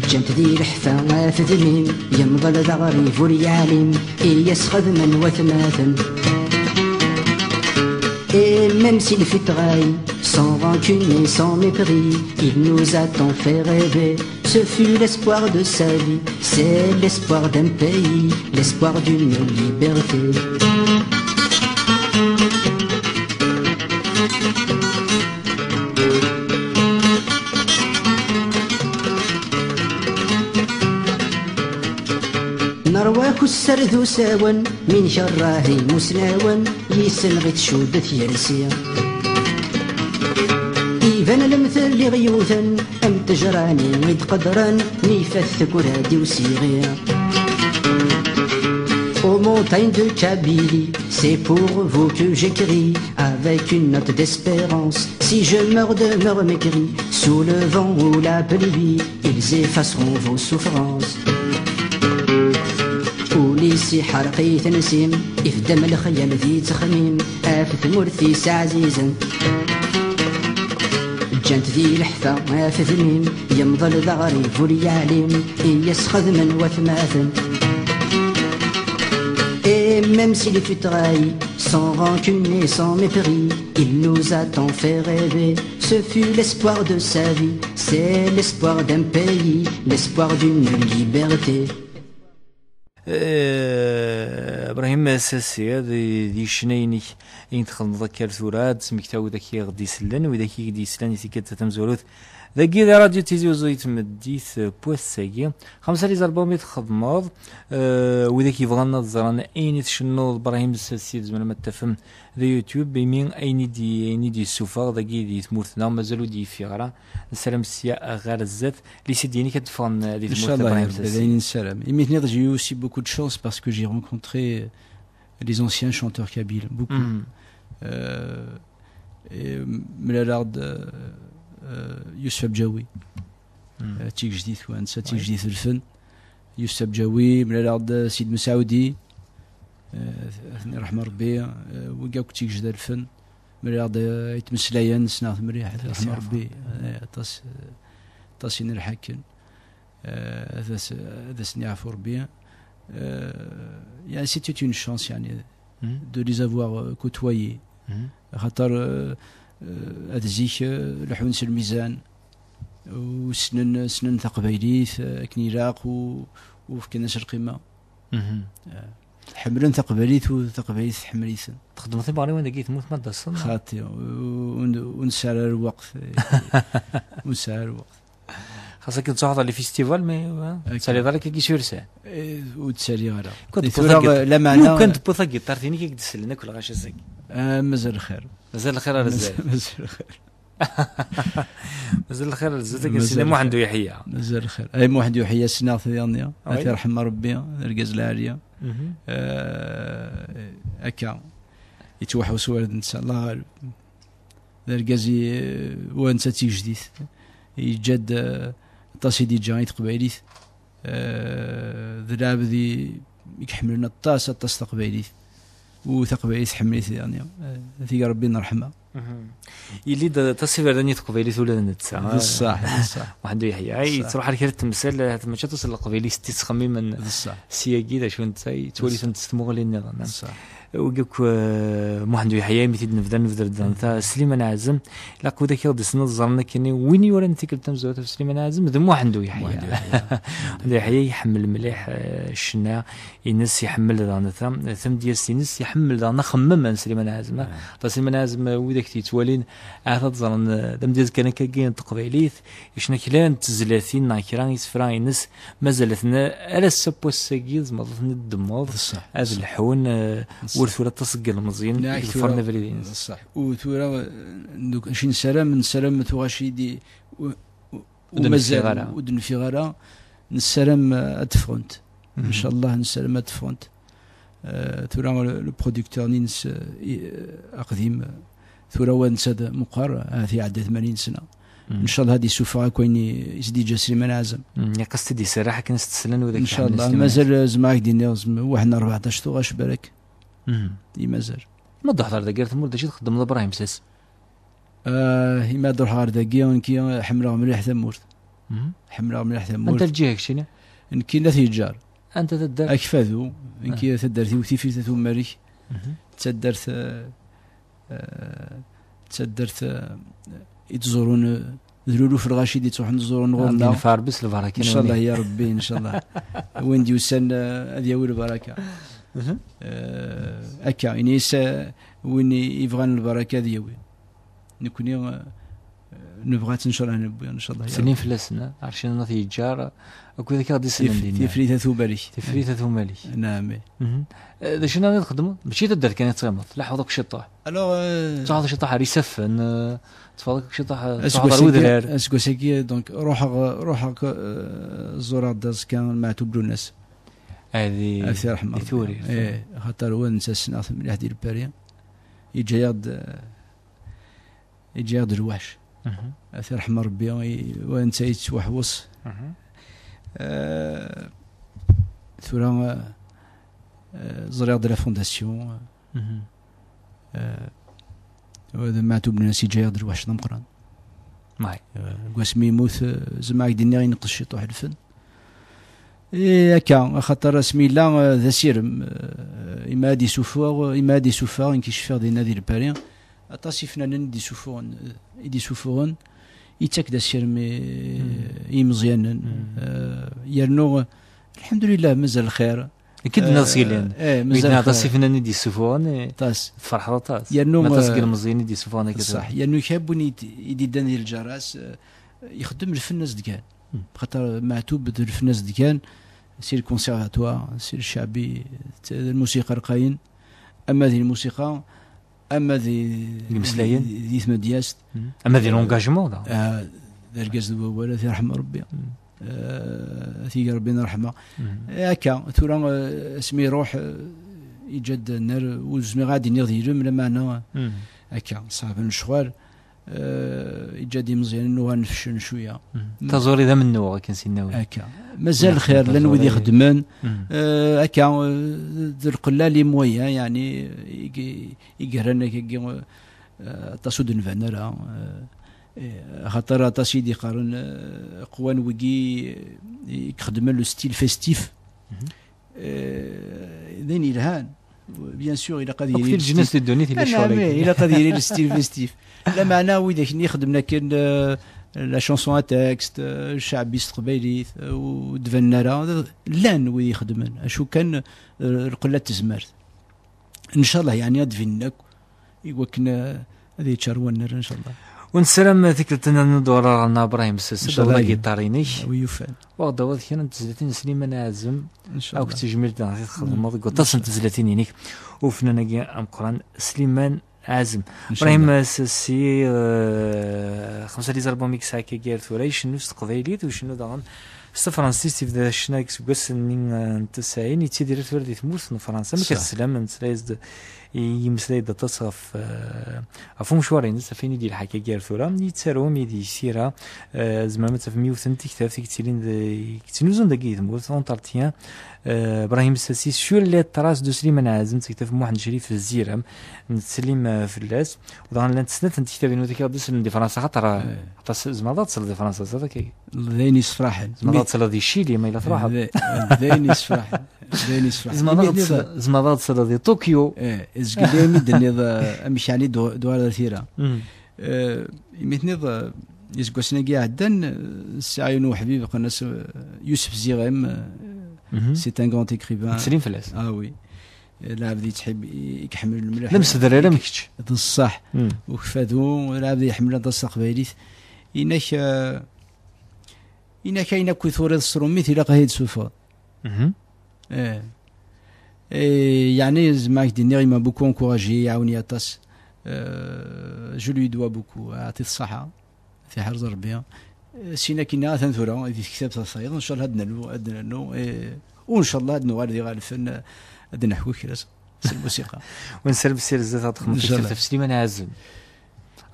Ǧǧant di leḥfa afedmim, yemḍel d aɣrib ur yeɛlim, i yas-xedmen watmaten. Et même s'il fut trahi, sans rancune et sans mépris, il nous a tant fait rêver. Ce fut l'espoir de sa vie, c'est l'espoir d'un pays, l'espoir d'une liberté. Nerwa akessar d usawen, mi nkerreh imusnawen, yis-sen ɣi tcudd tyersi. Iban Lliɣ yiwten am tejranin i d-qeddren mi fat tegrad-iw s iɣi. Aux montagnes de Kabylie, c'est pour vous que j'écris avec une note d'espérance. Si je meurs, demeure m'écrit sous le vent ou la pluie, ils effaceront vos souffrances. Ul-is iḥerq-it nsim, ifdam lexyal di ttexmim, af tmurt-is ɛzizen. Ǧǧan-t di leḥfa af tmim, yemḍel d aɣrib ur yeɛlim, i yas-xedmen watmaten. Et même s'il fut trahi, sans rancune et sans mépris, il nous a tant fait rêver. Ce fut l'espoir de sa vie, c'est l'espoir d'un pays, l'espoir d'une liberté. Eh, Ibrahim Sassi, d, d icnayen-ik i txedmeḍ akka ar tura, ad d-smektaw widak i ɣ-d-isellen, widak i k-d-isellen i tikkelt tamezwarut. Dagi d Radio Tizi Uzzu i tmeddit, eh, n wass-agi. Xemsa les albums i txedmeḍ, eh, widak yebɣan ad ẓren ayen i tcennuḍ, Ibrahim Sassi, tzemrem ad t-tafem di YouTube, imi ayen i d-, ayen i d-yessufeɣ dagi di tmurt-nneɣ mazal ur d-yeffiɣ ara. Nessaram sya ɣer zdat, les CD-inek ad d-ffɣen, eh, di tmurt, Ncallah, Ibrahim Sassi. D ayen nessaram. Imi tenniḍ, j'ai eu aussi beaucoup de chance parce que j'ai rencontré les anciens chanteurs kabyles, beaucoup. Mhm. Euh, et, euh, mlaleɣ-d, euh, euh, Youssef Abjawi. Mhm. Euh, d tigejdit, wa, netta d tigejdit n lfen. Youssef Abjawi, mlaleɣ-d Sid Messaoudi, euh, ad ten-iṛḥem Ṛebbi, euh, wigi akk d tigejda n lfen. Mlaleɣ-d, euh, Ayt Meslayen, ssneɣ-t mliḥ, ad t-iṛḥem Ṛebbi, euh, aṭas, euh, aṭas i nelḥa akken. Euh, ad as-, ad asen-yeɛfu Ṛebbi. Euh, yani, c'était une chance, yani, de les avoir, euh, côtoyés. Xaṭer, euh, euh, ad zik, euh, leḥḥun s lmizan, u ssnen, ssnen taqbaylit, euh, akken ilaq, u, u fkan-as lqima. Euh, ḥemmlen taqbaylit, u taqbaylit tḥemmel-iten. Txeddmeḍ timeɣriwin dagi i tmurt ma d-taseḍ? Xaṭi, u, u, ur nesɛi ara lweqt. Ur nesɛi ara lweqt. Xas akken tettruḥuḍ ɣer les festivals, mais, euh, ur tettɛelliḍ ara akka sur scène. Eh, ur ttaliɣ ara. Kan tewwiḍ tura, tagiṭ-, lameɛna, lukan tewwiḍ tagiṭart-inek i k-d-sellen akk lɣaci-agi. Ah, mazal lxir. Mazal lxir ar zdat. Mazal lxir. Mazal lxir ar zdat, akken mazal ssnen Muḥend lxir. U Yeḥya. Mazal lxir. Ay, Muḥend U Yeḥya, ssneɣ-t diɣenni. Oui. Ad t-iṛḥem Ṛebbi, d argaz lɛali. Mhm. Eh, akka. Yettwaḥu s wurd netta. Allah ɣaleb. D argaz i, wa netta d tigejdit. Yeǧǧa-d, eh, aṭas i d-yeǧǧa i teqbaylit. Eh, d lɛebd i, i iḥemmlen aṭas, aṭas taqbaylit. U taqbaylit tḥemmel-it, yani, eh, tigi Ṛebbi n ṛṛeḥma. Mhm. Yelli-d aṭas iberdan i teqbaylit ula d netta. D ṣṣeḥ, d ṣṣeḥ. Muḥend U Yeḥya. Ay, ṣṣeḥ. Yettruḥ ar kra n temsal, eh, mačči aṭas n leqbaylit i tt-ittxemmimen. D ṣṣeḥ. Sya-agi, d acu netta, yettwali-tent s tmuɣli nniḍen. D ṣṣeḥ. Wigi akk, eh, Muḥend U Yeḥya, imi t-id-nebda, nebder-d ta Sliman Ɛazem. Ilaq widak i ɣ-d-isnen ad ẓren akken win yuran tikkelt tamezwarut ɣef Sliman Ɛazem d Muḥend U Yeḥya. Muḥend U Yeḥya. Muḥend U Yeḥya iḥemmel mliḥ, eh, ccna-ines, iḥemmel daɣen ta-, tamedyazt-ines, iḥemmel daɣen axemmem n Sliman Ɛazem. Aṭas Sliman Ɛazem, eh, widak t-yettwalin, ahat ad ẓren, eh, d amedyaz kan akkagi n teqbaylit, yecna kra n tezlatin neɣ kra isefra-ines, mazal-ten ar ass-a n wass-agi, tzemreḍ ad ten-id-tdemmeḍ, d ṣṣeḥ, ad d ṣṣeḥ, lḥun, eh, d ṣṣeḥ, ur tura aṭas deg yilmeẓyen i iḍefren abrid-ines. D ṣṣeḥ. U tura, eh, duk-, acu nessaram, nessaram tuɣac-id i, u-, u-, ur d-nfiɣ ara. Ur d-nfiɣ ara, nessaram, eh, ad d-ffɣent. Mhm. Ncallah, nessaram ad d-ffɣent. Eh, tura le, le producteur-nni-ines, eh, i, eh, aqdim, eh, tura wa netta d meqqar, ahat iɛedda tmanyin sna. Mhm. Ncallah ad d-issufeɣ akk ayen i, i s-d-yeǧǧa Sliman Ɛazem. Mhm. Ilaq ad s-t-id-iserreḥ akken ad s-t-slen widak iḥemmlen Sliman Ɛazem. Ncallah, mazal, eh, zemreɣ ad k-d-iniɣ, zem-, waḥed n rbeɛṭac tuɣac balak. Mhm. I mazal. Ma d-uḥḍer dagi ar tmurt, d acu i txeddmeḍ a Brahim Sas? Ah, imi ad ruḥeɣ ɣer dagi, nekki ḥemmleɣ mliḥ tamurt. Mhm. Ḥemmleɣ mliḥ tamurt. Anta lǧiha keččini? Nekki n At Yeǧǧar. Anta taddart? Akfadu. Nekki, ah, taddart-iw tifit At Umarik. Mhm. D taddart, eh, eh, d taddart, eh, i d-ẓurun, eh, d luluf lɣaci i d-ittruḥen d-ẓurun ɣur-neɣ. Ad yenfeɛ Ṛebbi s lbaraka. Ncallah, ya Ṛebbi, ncallah. Win d-yusan, eh, ad yawi lbaraka. Mhm. Eh, akka, ini-as, eh, win i, ibɣan lbaraka ad yawi. Nekni, eh, Nebɣa-tt, ncallah, newwi, ncallah, ya Ttsellim Rebbi. Fell-asen, eh? Ɛercin n At Yeǧǧar, akked ak aɣ-d-isellen Tif-, dinna. Tifrit At Umalik. Tifrit At Umalik. Naɛam. Mhm. Eh, d acu nniḍen i txedmeḍ? Mačči taddart kan i tettɣimeḍ, tleḥḥuḍ akk ciṭuḥ. Alors, euh, Tettruḥuḍ ciṭuḥ ar isaffen, eh, tettruḥuḍ akk ciṭuḥ, eh, tettruḥuḍ ar aseggas-agi, wedrar. Aseggas-agi, donc, ruḥeɣ, ruḥeɣ, eh, ẓureɣ-d aẓekka n Maɛtub Lunas. Ah, di, Ad t-yerḥem di Rebbi. Tewrirt. Eh, xaṭer wa netta ssneɣ-t mliḥ di Lpari. Yeǧǧa-yaɣ-d, eh, yeǧǧa-yaɣ-d lweḥc. Mhm. Ad t-yerḥem Rebbi, i-, wa netta yettwaḥwes. Mhm. Eh, tura, eh, eh, ẓriɣ-d la fondation. Mhm. Eh, wa d Maɛtub Lunas yeǧǧa-yaɣ-d lweḥc d ameqqran. Mahi. Eh, deg wasmi yemmut, eh, zemreɣ ad k-d-iniɣ ineqqes ciṭuḥ lfen. Eh, akka, axaṭer asmi yella, eh, d asirem, eh, ima ad d-isuffeɣ, ima ad d-isuffeɣ, nekk i cfiɣ dinna di Lpari, aṭas ifnanen i d-isuffɣen, eh, i d-isuffɣen, yettak-d asirem i, Hmm. i yimeẓyanen. Hmm. Eh, yernu, eh, lḥemdulillah, mazal lxir. Nekk i d-nniɣ Eh, sgellin. Eh, mi mazal d-nniɣ aṭas lxir. Ifnanen i d-isuffɣen, eh, Aṭas. Tferḥeḍ aṭas. Yernu, Ma aṭas eh, n yilmeẓyen i d-isuffɣen akka ṣṣeḥ. Tura. Yernu kra n win i d-, i d-iddan di lǧaras, eh, yexdem lfen azedgan. Hmm. Xaṭer Maɛtub d lfen azedgan, si le conservatoire, si le ccaɛbi, d lmusiqa lqayen, ama di lmusiqa, ama di, Deg imeslayen? Di, di tmedyazt. Hmm. Ama di Eh, l'engagement, da. Ah, d argaz d wawal, ad t-yerḥem Rebbi. Hmm. Eh, ad t-ig Rebbi n ṛṛeḥma. Hmm. Eh, akka, tura, eh, asmi iruḥ, eh, yeǧǧa-d nnar, ur zmireɣ ad d-iniɣ d ilem, lameɛna Hmm. akka, ṣeɛben lecɣal. Eh, yeǧǧa-d imeẓyanen uɣalen feclen cwiya. Mhm. Taẓuri d amennuɣ, akken s-inna win. Akka. Mazal Nexdem lxir, llan wid taẓuri. Ixeddmen. Mhm. Eh, akka, eh, d lqella les moyens, yeɛni, i, i, i yerran akkagi, eh, aṭas ur d-nban ara. Eh, eh, axaṭer aṭas i d-iqqaren, eh, qwan wigi, eh, i ixeddmen le style festif. Mhm. Eh, d ayen yelhan. Bien sûr, ilaq ad Akk yili tileǧnas di ddunit yella ccɣel-agi. Ilaq ad yili le style festif. Lameɛna widak-nni ixeddmen akken, eh, la chanson à texte, eh, ccaɛbi s teqbaylit, eh, ur d-banen ara, llan wid ixeddmen. Acu kan, eh, lqella n tezmert. Ncallah, yeɛni ad d-binen akk, i wakken, eh, ad yeččar wannar, ncallah. Ur nessaram tikkelt-nni ad nurar ɣer Nna Brahim Sased, Ncallah. Awal agiṭar-inek. Wi yufan. Waɣ-d awad kra n tezlatin n Sliman Ɛazem. Ncallah. Akk tejmilt daɣ i txedmeḍ deg waṭas n tezlatin-inek. Ufnan-agi ameqqran Sliman Ɛazem. Ncallah. Brahim Sased, eh, xemsa n les albums i yesɛa akka gar tura, icennu s teqbaylit, u icennu daɣen s tefransist, ibda ccna deg iseggasen-nni, eh, n tesɛin, yettidir tura di tmurt n Fransa. Amek ara teslam, meslay-d i-, yemmeslay-d aṭas ɣef, eh, ɣef umecwar-ines, ɣef wayen i d-yelḥa akka gar tura. Yettaru mi di tira, eh, tzemrem ad tafem yiwet n tektabt i yettilin d-, i yettnuzun dagi di tmurt, Entretien, eh, Brahim Sased, Sur les traces de Slimane Azem, d tektabt n Muḥend Crif Zirem, nettsellim, eh, fell-as. U daɣen llant snat n tektabin ur d-isellen di Fransa, xaṭer, eh, aṭas, tzemreḍ ad tesleḍ di Fransa, ẓriɣ akka. D ayen yessefraḥen. Tzemreḍ ad tesleḍ di Cili, ma yella truḥeḍ. D, d ayen yessefraḥen. D ayen yessefraḥen. Tzemreḍ ad Imi tesleḍ, tzemreḍ ad tesleḍ di Tokyo. Eh, zgel imi d-tenniḍ, eh, amek yeɛni d-, d-uɣal ar tira. Mm. Eh, imi tenniḍ, eh, iseggasen-agi iɛeddan, eh, sɛiɣ yiwen uḥbib, qqaren-as, eh, Yusef Ziɣem, eh, Mhm. C'est un grand écrivain. Ttsellim fell-as. Ah oui. Eh, lɛebd yettḥib-, i-, iḥemmel mliḥ. D amsedrar am kečč. D ṣṣeḥ. Mm. Ukeffadu, lɛebd iḥemmel aṭas taqbaylit. Inak, eh, Inak ayen akk i turiḍ s trumit ilaq ad yi-d-sufɣeḍ. Mhm. Eh. Eh, yeɛni, zemreɣ ad k-d-iniɣ, il m'a beaucoup encouragé, iɛawen-iyi aṭas. Eh, je lui dois beaucoup, aɛṭi-t ṣṣaḥa, ad t-iḥrez Rebbi. Eh, sin akin atan tura, di tektabt tayeḍ, ncallah ad d-nernu, ad d-nernu, eh, u ncallah ad nuɣal d iɣalfen, eh, ad d-neḥku kra s, s lmusiqa. Ur nserb sir zdat ad texdem Ncallah. Tektabt ɣef Sliman Ɛazem.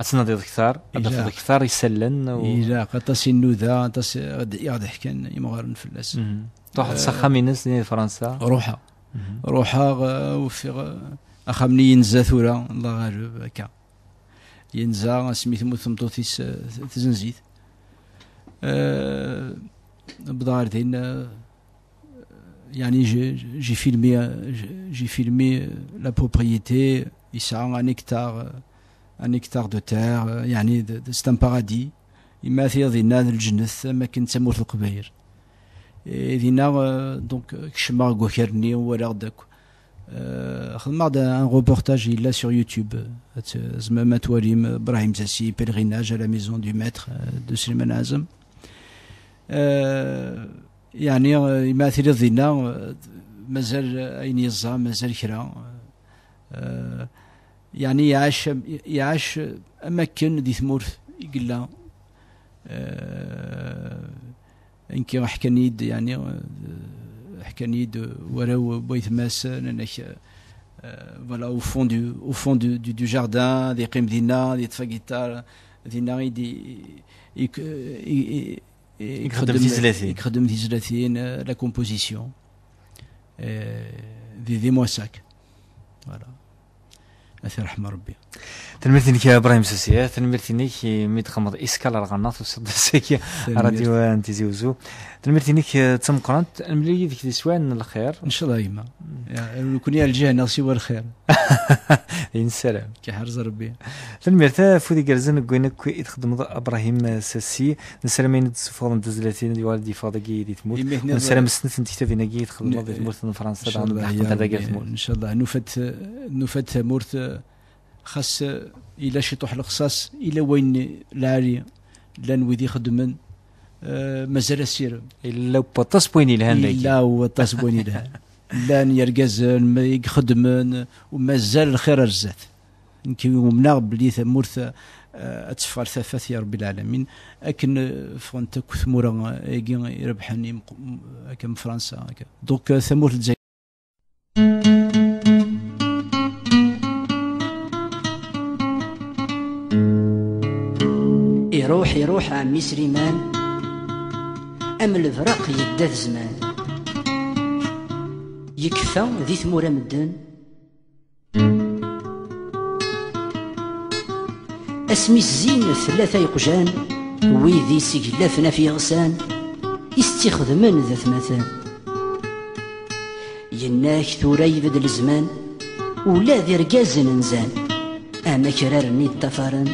Ad tnadiḍ ktar, ad tafeḍ ktar isallen u- Ilaq, aṭas i nnuda, aṭas i ɣ-d-, i ɣ-d-ḥkan imɣaren fell-as. Mhm. Truḥeḍ s axxam-ines di Fransa? Ruḥeɣ. Mhm. Ruḥeɣ, eh, ufiɣ, eh, axxam-nni yenza tura, Allah ɣaleb, akka. Yenza, asmi temmut tmeṭṭut-is, eh, tzenz-it. Eh, wwḍeɣ ɣer din, eh, yeɛni, j'ai, j'ai filmé, j'ai, j'ai filmé la propriété, yesɛa un hectare, un hectare de terre, yeɛni, d, d, c'est un paradis. Imi ara tiliḍ dinna d lǧennet, am akken d tamurt n Leqbayel. Eh, dinna, eh, donc, kecmeɣ deg wakal-nni, walaɣ-d akk, Euh, xedmeɣ-d un reportage yella sur YouTube. Ad t-, tzemrem ad twalim, Brahim Sassi, pèlerinage à la maison du maître, euh, de Slimane Azem. Euh, yeɛni, euh, imi ara tiliḍ dinna, euh, mazal ayen yeẓẓa, mazal kra. Euh, yeɛni iɛac, iɛac am akken di tmurt i yella. Euh, Nekki ḥkan-iyi-d, yeɛni, euh, ḥkan-iyi-d warraw n waytma-s, nnan-ak, euh, voilà, au fond du, au fond du, du, du jardin, ad yeqqim dinna, ad yeṭṭef agiṭar, dinna i d-, i, i, i, i, i ixeddem tizlatin. I ixeddem tizlatin, euh, la composition. Euh, di, di Moissac. Voilà. Ad t-yerḥem Rebbi. Tanemmirt-inek a Brahim Sasiya, tanemmirt-inek imi d-txedmeḍ iskal ar ɣer-neɣ, tusiḍ-d ass-agi ar Tanemmirt. Radio n Tizi Uzzu. Tanemmirt-inek, eh, d tameqqrant, ad nemlil yid-k di teswiɛin n lxir. Ncallah a yemma. Ya, nekkni ar lǧiha-nneɣ siwa lxir. Nessaram. K-iḥrez Rebbi. Tanemmirt, afud igerrzen deg wayen akk i txeddmeḍ a Brahim Sassi. Nessaram ayen i d-tessufɣeḍ n tezlatin ad yuɣal ad yeffeɣ dagi di tmurt. Imi tenniḍ, nessaram snat n tektabin-agi i txeddmeḍ di n-, tmurt n Fransa, daɣen ncallah, d-leḥqent ar dagi ar tmurt. Ncallah, nufa-d, nufa-d tamurt, xas, eh, yella ciṭuḥ lexṣaṣ, yella wayen lɛali, llan wid ixeddmen, eh, mazal asirem. Yella waṭas n wayen yelhan dagi. Yella waṭas n wayen yelhan. Llan yergazen ma i ixeddmen, u mazal lxir ar zdat. Nekk umneɣ belli tamurt, eh, ad teffeɣ ar tafat, ya Rebbi lɛalamin, akken, eh, ffɣent akk tmura-agi irebḥen, imeq-, akka am Fransa, akka. Donc, eh, tamurt n Lezzayer. Iruḥ, iruḥ ɛemmi Sliman, am lebraq yedda d zzman. Yekfa di tmura medden, asmi zzin tlata yeqjan, wid iseglafen af yeɣsan, i s-tt-ixedmen d atmaten. Yenna-k tura yebdel zzman, ula d irgazen nzan, am akraren i ṭṭafaren,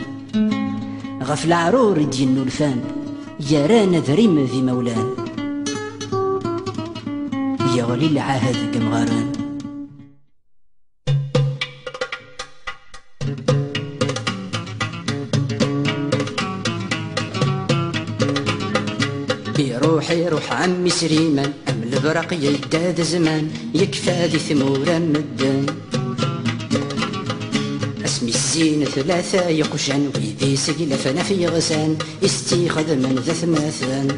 ɣef leɛrur i d-yennulfan, yerran adrim d imawlan. Yeɣli lɛahed deg yemɣaren. Iruḥ, iruḥ ɛemmi Sliman, am lebraq yedda d zzman, yekfa di tmura n medden. Asmi zzin tlata yeqjan, wid iseglafen af yeɣsan, i s-tt-ixedmen d atmaten.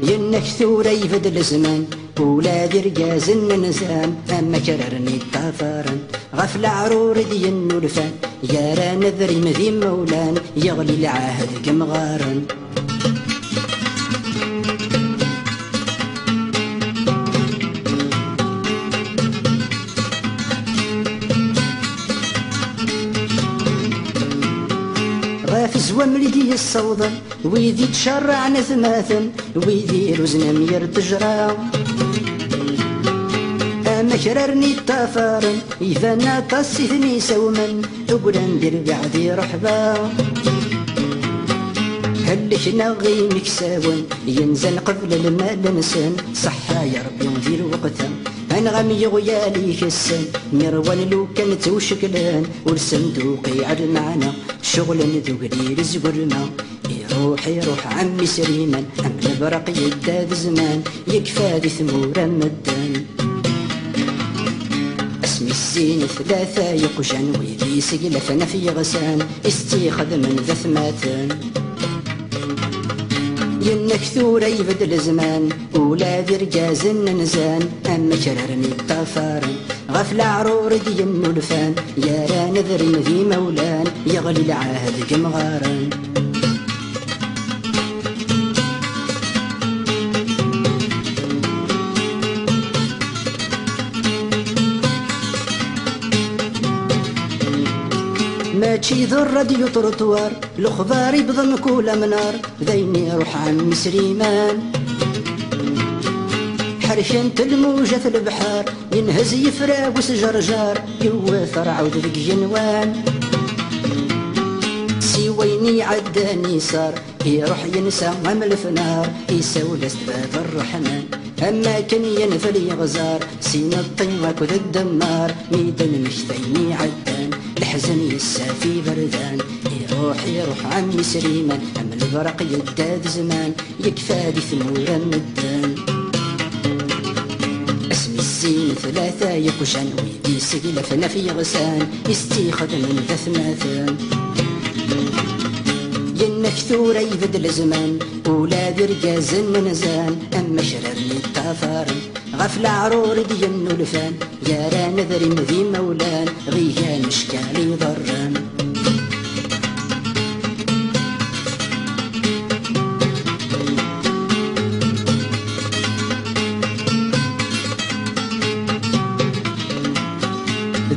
Yenna-k tura yebdel zzman, ula d irgazen nzan, am akraren i ṭṭafaren, ɣef leɛrur i d-yennulfan, yerran adrim d imawlan, yeɣli lɛahed deg yemɣaren. Ɣef zzwamel i d-yessawḍen, wid ittcerraɛen atmaten, wid iruzen am yir ttejra. Am akraren i ṭṭafaren, iban aṭas i ten-isawmen, ugran di rbiɛ di ṛṛeḥba. Hellek neɣ imeksawen, yenzan qbel lmal-nsen, ṣṣeḥḥa ya Ṛebbi di lweqt-a. Anɣam yuɣyal ikessen, mi ṛwan lukan ttwceklen, ur sen-tuqiɛ lmeɛna, ceɣlen d ugdil zgurma. Iruḥ, iruḥ ɛemmi Sliman, am lebraq yedda d zzman, yekfa di tmura n medden. Asmi zzin tlata yeqjan, wid iseglafen af yeɣsan, i s-tt-ixedmen d atmaten. Yenna-k tura yebdel zzman, ula d irgazen nzan, am akraren i ṭṭafaren, ɣef leɛrur i d-yennulfan, yerran adrim d imawlan, yeɣli lɛahed deg yemɣaren. Mačči d rradyu ṭruṭwar, lexbar iwḍen kul amnar, d ayen iruḥ ɛemmi Sliman. Ḥerkent lmujat lebḥer, yenhez yefrawes jerjer, yewwet ṛṛɛud deg yigenwan. Si wayen Iɛeddan isar, iruḥ yensa am lefnar, isawel-as-d bab ṛṛeḥman. Am akken yenfel yeɣẓar, si neṭṭi akked ddemmar, mi d-nmekta ayen iɛeddan, leḥzen yessaf iberdan. Iruḥ, iruḥ ɛemmi Sliman, am lebraq yedda d zzman, yekfa di tmura n medden. Asmi ssin tlata yeqjan, wid yesseglafen af yeɣsan, i s-tt-ixedmen d atmaten. Yenna-k tura ibeddel zzman, ula d irgazen nzan, am akraren iṭṭafaren, ɣef leɛrur i d-yennulfan, garan adrim d imawlan, ɣigan ckan iḍerran.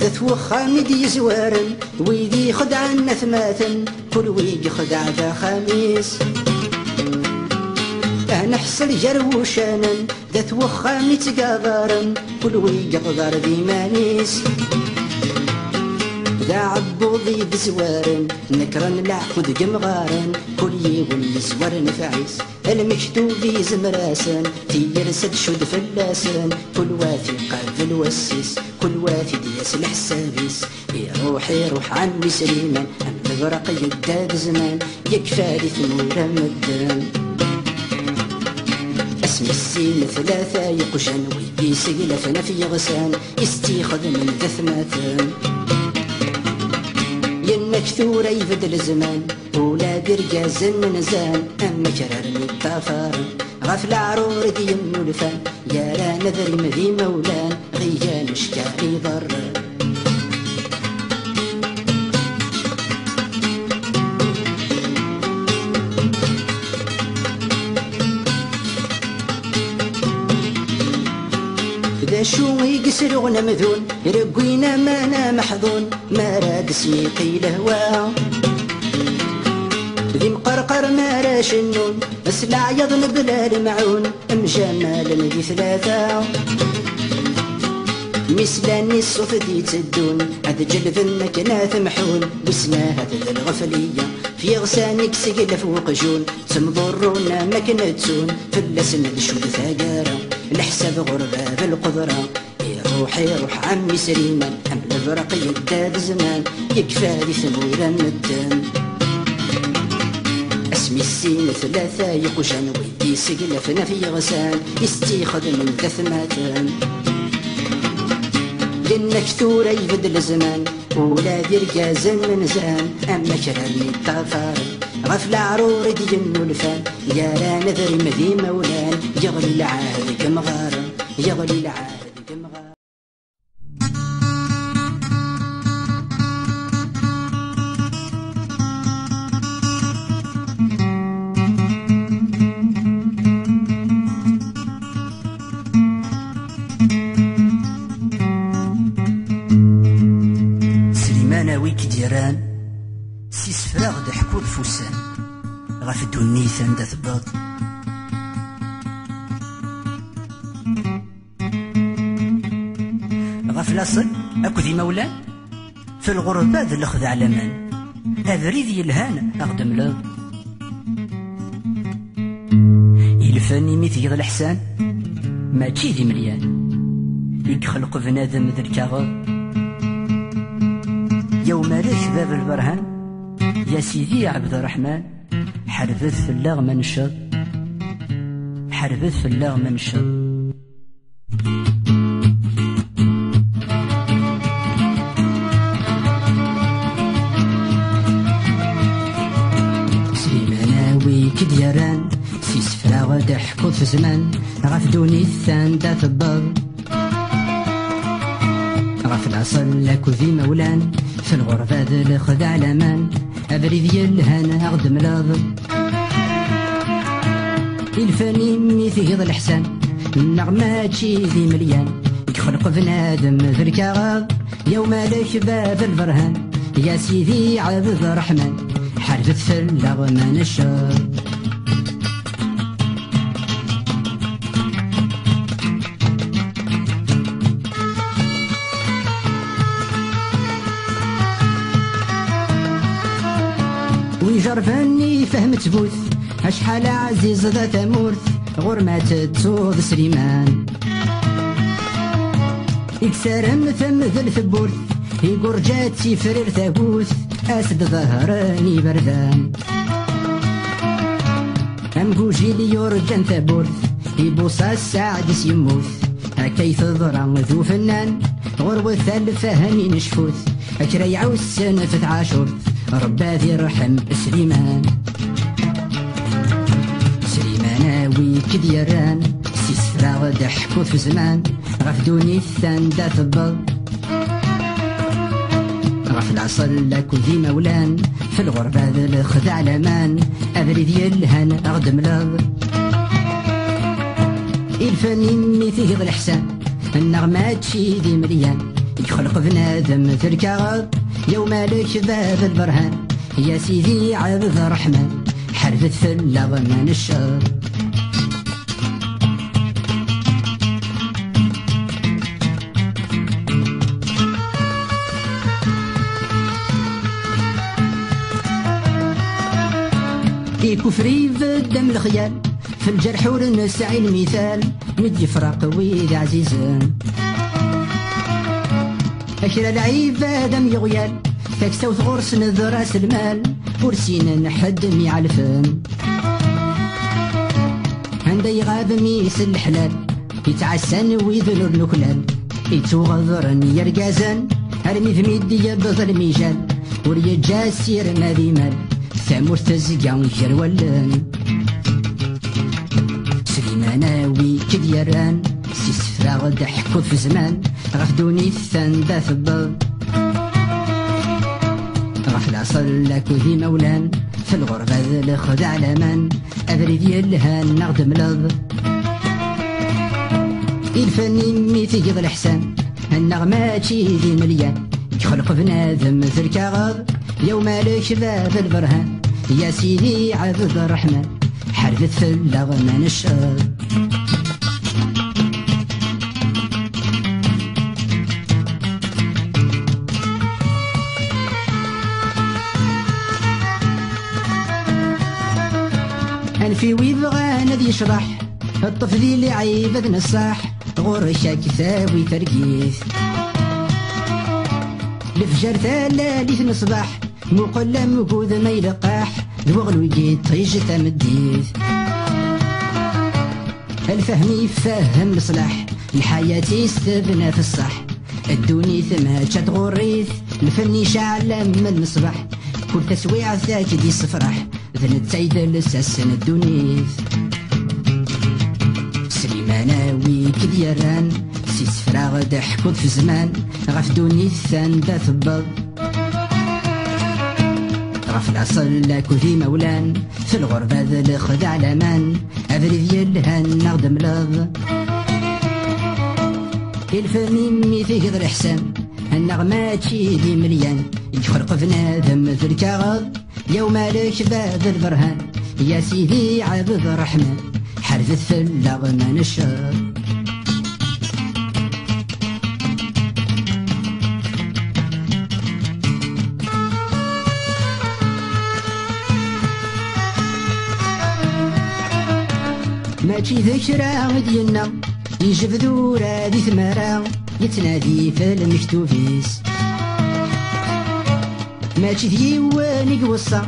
D at wexxam i d-yezwaren, wid ixedɛen atmaten, kul wi yexdeɛ d axxam-is. Ad neḥsel gar wuccanen, d at wexxam i ttgabaren, kul wi yeɣder d iman-is. D aɛebbuḍ i yezwaren, nekren leɛqed deg imɣaren, kul yiwen yezwar nfeɛ-is. Lmektub yezmer-asen, tiyersa tcudd fell-asen, kul wa t-iqabel wass-is, kul wa t-id-yas leḥsab-is. Iruḥ, iruḥ ɛemmi Sliman, am lebraq yedda d zzman, yekfa di tmura n medden. Asmi ssin tlata yeqjan, wid yesseglafen af yeɣsan, i s-tt-ixedmen d atmaten. Yenna-k tura ibeddel zzman, ula d irgazen nzan, am akraren iṭṭafaren, ɣef leɛrur i d-yennulfan, garan adrim d imawlan, ɣigan ckan iḍerran. D acu i yesruɣen amdun, reggwin aman ameḥḍun, mi ara d-tesmiqi lehwa? D imqerqer mi ara cennun, s leɛyaḍ mebla lemɛun, mjamalen di tlata. Mi slan i ṣṣut d-itteddun, ad ǧelben akken ad t-mḥun, wissen ahat d lɣefliya. F yiɣsan i yeseglef uqjun, ttemḍurrun am akken ttun, fell-asen ad tcud taggara, leḥsab ɣur bab lqedra. Iruḥ, iruḥ ɛemmi Sliman, am lebraq yedda d zzman, yekfa di tmura n medden. Asmi ssin tlata yeqjan, wid yesseglafen af yeɣsan, i s-tt-ixedmen d atmaten. Yenna-k tura ibeddel zzman, ula d irgazen nzan, am akraren iṭṭafaren, ɣef leɛrur i d-yennulfan, garan adrim d imawlan, yeɣli lɛahed deg imɣaren, yeɣli lɛahed deg imɣaren. Sliman, a wi k-d-yerran, s isefra ɣ-d-ḥkuḍ f ussan, ɣef ddunit anda tebbeḍ. Ɣef laṣel akked imawlan, f lɣerba d lexdeɛ laman, abrid yelhan a ɣ-d-temleḍ. Ilfan imi tgiḍ leḥsan, mačči d imelyan i ixelq bnadem d lkaɣeḍ. Ya umalek bab lberhan, ya sidi ɛebd ṛṛeḥman, ḥarbet fell-aɣ ma necceḍ, ḥarbet fell-aɣ ma necceḍ. Sliman, a wi k-d-yerran, s isefra d-ḥkuḍ f zzman, ɣef ddunit anda tebbeḍ. Ɣef laṣel akked imawlan, f lɣerba d lexdeɛ laman, abrid yelhan a ɣ-d-temleḍ. Ilfan imi tgiḍ leḥsan, neɣ mačči d imelyan, i ixelq bnadem d lkaɣeḍ, ya umalek bab lberhan, ya sidi ɛebd ṛṛeḥman, ḥarbet fell-aɣ ma necceḍ. Ijerben ifhem ttbut, acḥal ɛziz da tamurt, ɣur ma tettuḍ Sliman. Iksarem temdel tewwurt, igurǧa tifrir tagut, as-d ḍehren iberdan. Amgujil yurǧan tawwurt, ibuṣa ssaɛd-is yemmut. Akka i teḍra d ufennan, ɣurwet alfahem inecfut. Akra iɛussen f tɛacurt, Rebbi ad irḥem Sliman. Sliman a wi k-d-yerran, s isefra d-ḥkuḍ f zzman, ɣef ddunit anda tebbeḍ. Ɣef laṣel akked imawlan, f lɣerba d lexdeɛ laman, abrid yelhan a ɣ-d-mleḍ. Ilfan imi tigiḍ leḥsan, nneɣ mačči d imelyan, yexleq bnadem d lkaɣeḍ, ya umalek bab lberhan, ya sidi ɛebd ṛṛeḥman, ḥarbet fell-aɣ ma necceḍ. Ikufri ibedd am lexyal, f lǧerḥ ur nesɛi lmital, mi d-yefraq wid ɛzizen. Akra lɛibad am yeɣyal, taksawt ɣur-sen d ras lmal, ur ssinen ḥedd mi ɛelfen. Anda iɣab mmi-s n leḥlal, yettɛassan widen ur nuklal, ittuɣeḍren yergazen, armi d mi d-yebbeḍ lmijal, ur yeǧǧa asirem ad imal, tamurt tezga gar wallen. Sliman a wi k-d-yerran, s isefra d-ḥkuḍ f zzman, ɣef ddunit anda tebbeḍ. Ɣef laṣel akked imawlan, f lɣerba d lexdeɛ laman, abrid yelhan a ɣ-d-mleḍ. Ilfan imi tigiḍ leḥsan, annaɣ mačči d imelyan, yexleq bnadem d lkaɣeḍ, ya umalek bab lberhan, ya sidi ɛebd ṛṛeḥman, ḥarbet fell-aɣ ma necceḍ. Anef i wi bɣan ad yecḍeḥ, ṭṭef di lɛibad n ṣṣeḥ, ɣur-k ad k-tawi targit. Lefjer talalit n ṣṣbeḥ, muqel amgud ma ileqqaḥ, d weɣlu i yiṭij tameddit. Lfahem ifehhem leṣlaḥ, lḥayat-is tebna f ṣṣeḥ. Ddunit mačči d ɣur-it, lfen iceɛl am lmeṣbaḥ. Kul taswiɛt ad k-d-issefraḥ, d netta i d lsas n ddunit. Sliman a wi k-d-yerran, s isefra d-ḥkuḍ f zzman, ɣef ddunit anda tebbeḍ. Ɣef laṣel akked imawlan, f lɣerba d lexdeɛ laman, abrid yelhan a ɣ-d-mleḍ. Ilfan imi tigiḍ leḥsan, annaɣ mačči d imelyan, yexleq bnadem d lkaɣeḍ, ya umalek bab lberhan, ya sidi ɛebd ṛṛeḥman, ḥarbet fell-aɣ ma necceḍ. Mačči d kra i d-yenna, yejbed ura di tmara, yettnadi f lmektub-is. Mačči d yiwen i iweṣṣa,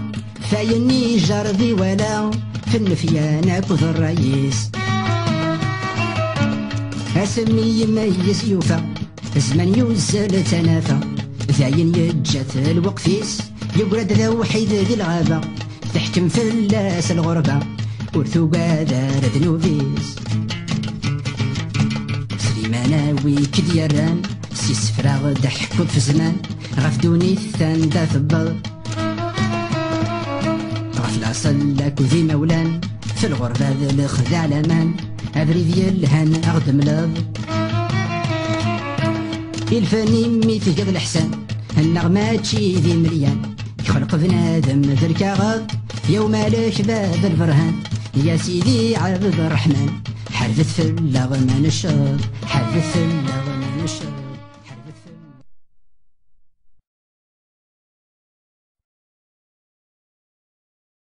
f ayen ijerreb iwala, f nnefyan akked ṛṛay-is. Asmi imeyyez yufa, zzman yuzzel tanafa, dayen yeǧǧa-t lweqt-is, yeggra-d d awḥid di lɣaba, teḥkem fell-as lɣerba, ur tugad ara ddnub-is. Sliman a wi k-d-yerran, s isefra d-ḥkuḍ f zzman, ɣef ddunit anda tebbeḍ. Ɣef laṣel akked imawlan, f lɣerba d lexdeɛ laman, abrid yelhan a ɣ-d-mleḍ. Ilfan imi tgiḍ leḥsan, annaɣ mačči d imelyan, yexleq bnadem d lkaɣeḍ, ya umalek bab lberhan, ya sidi ɛebd ṛṛeḥman, ḥarbet fell-aɣ ma necceḍ, ḥarbet fell-aɣ ma necceḍ.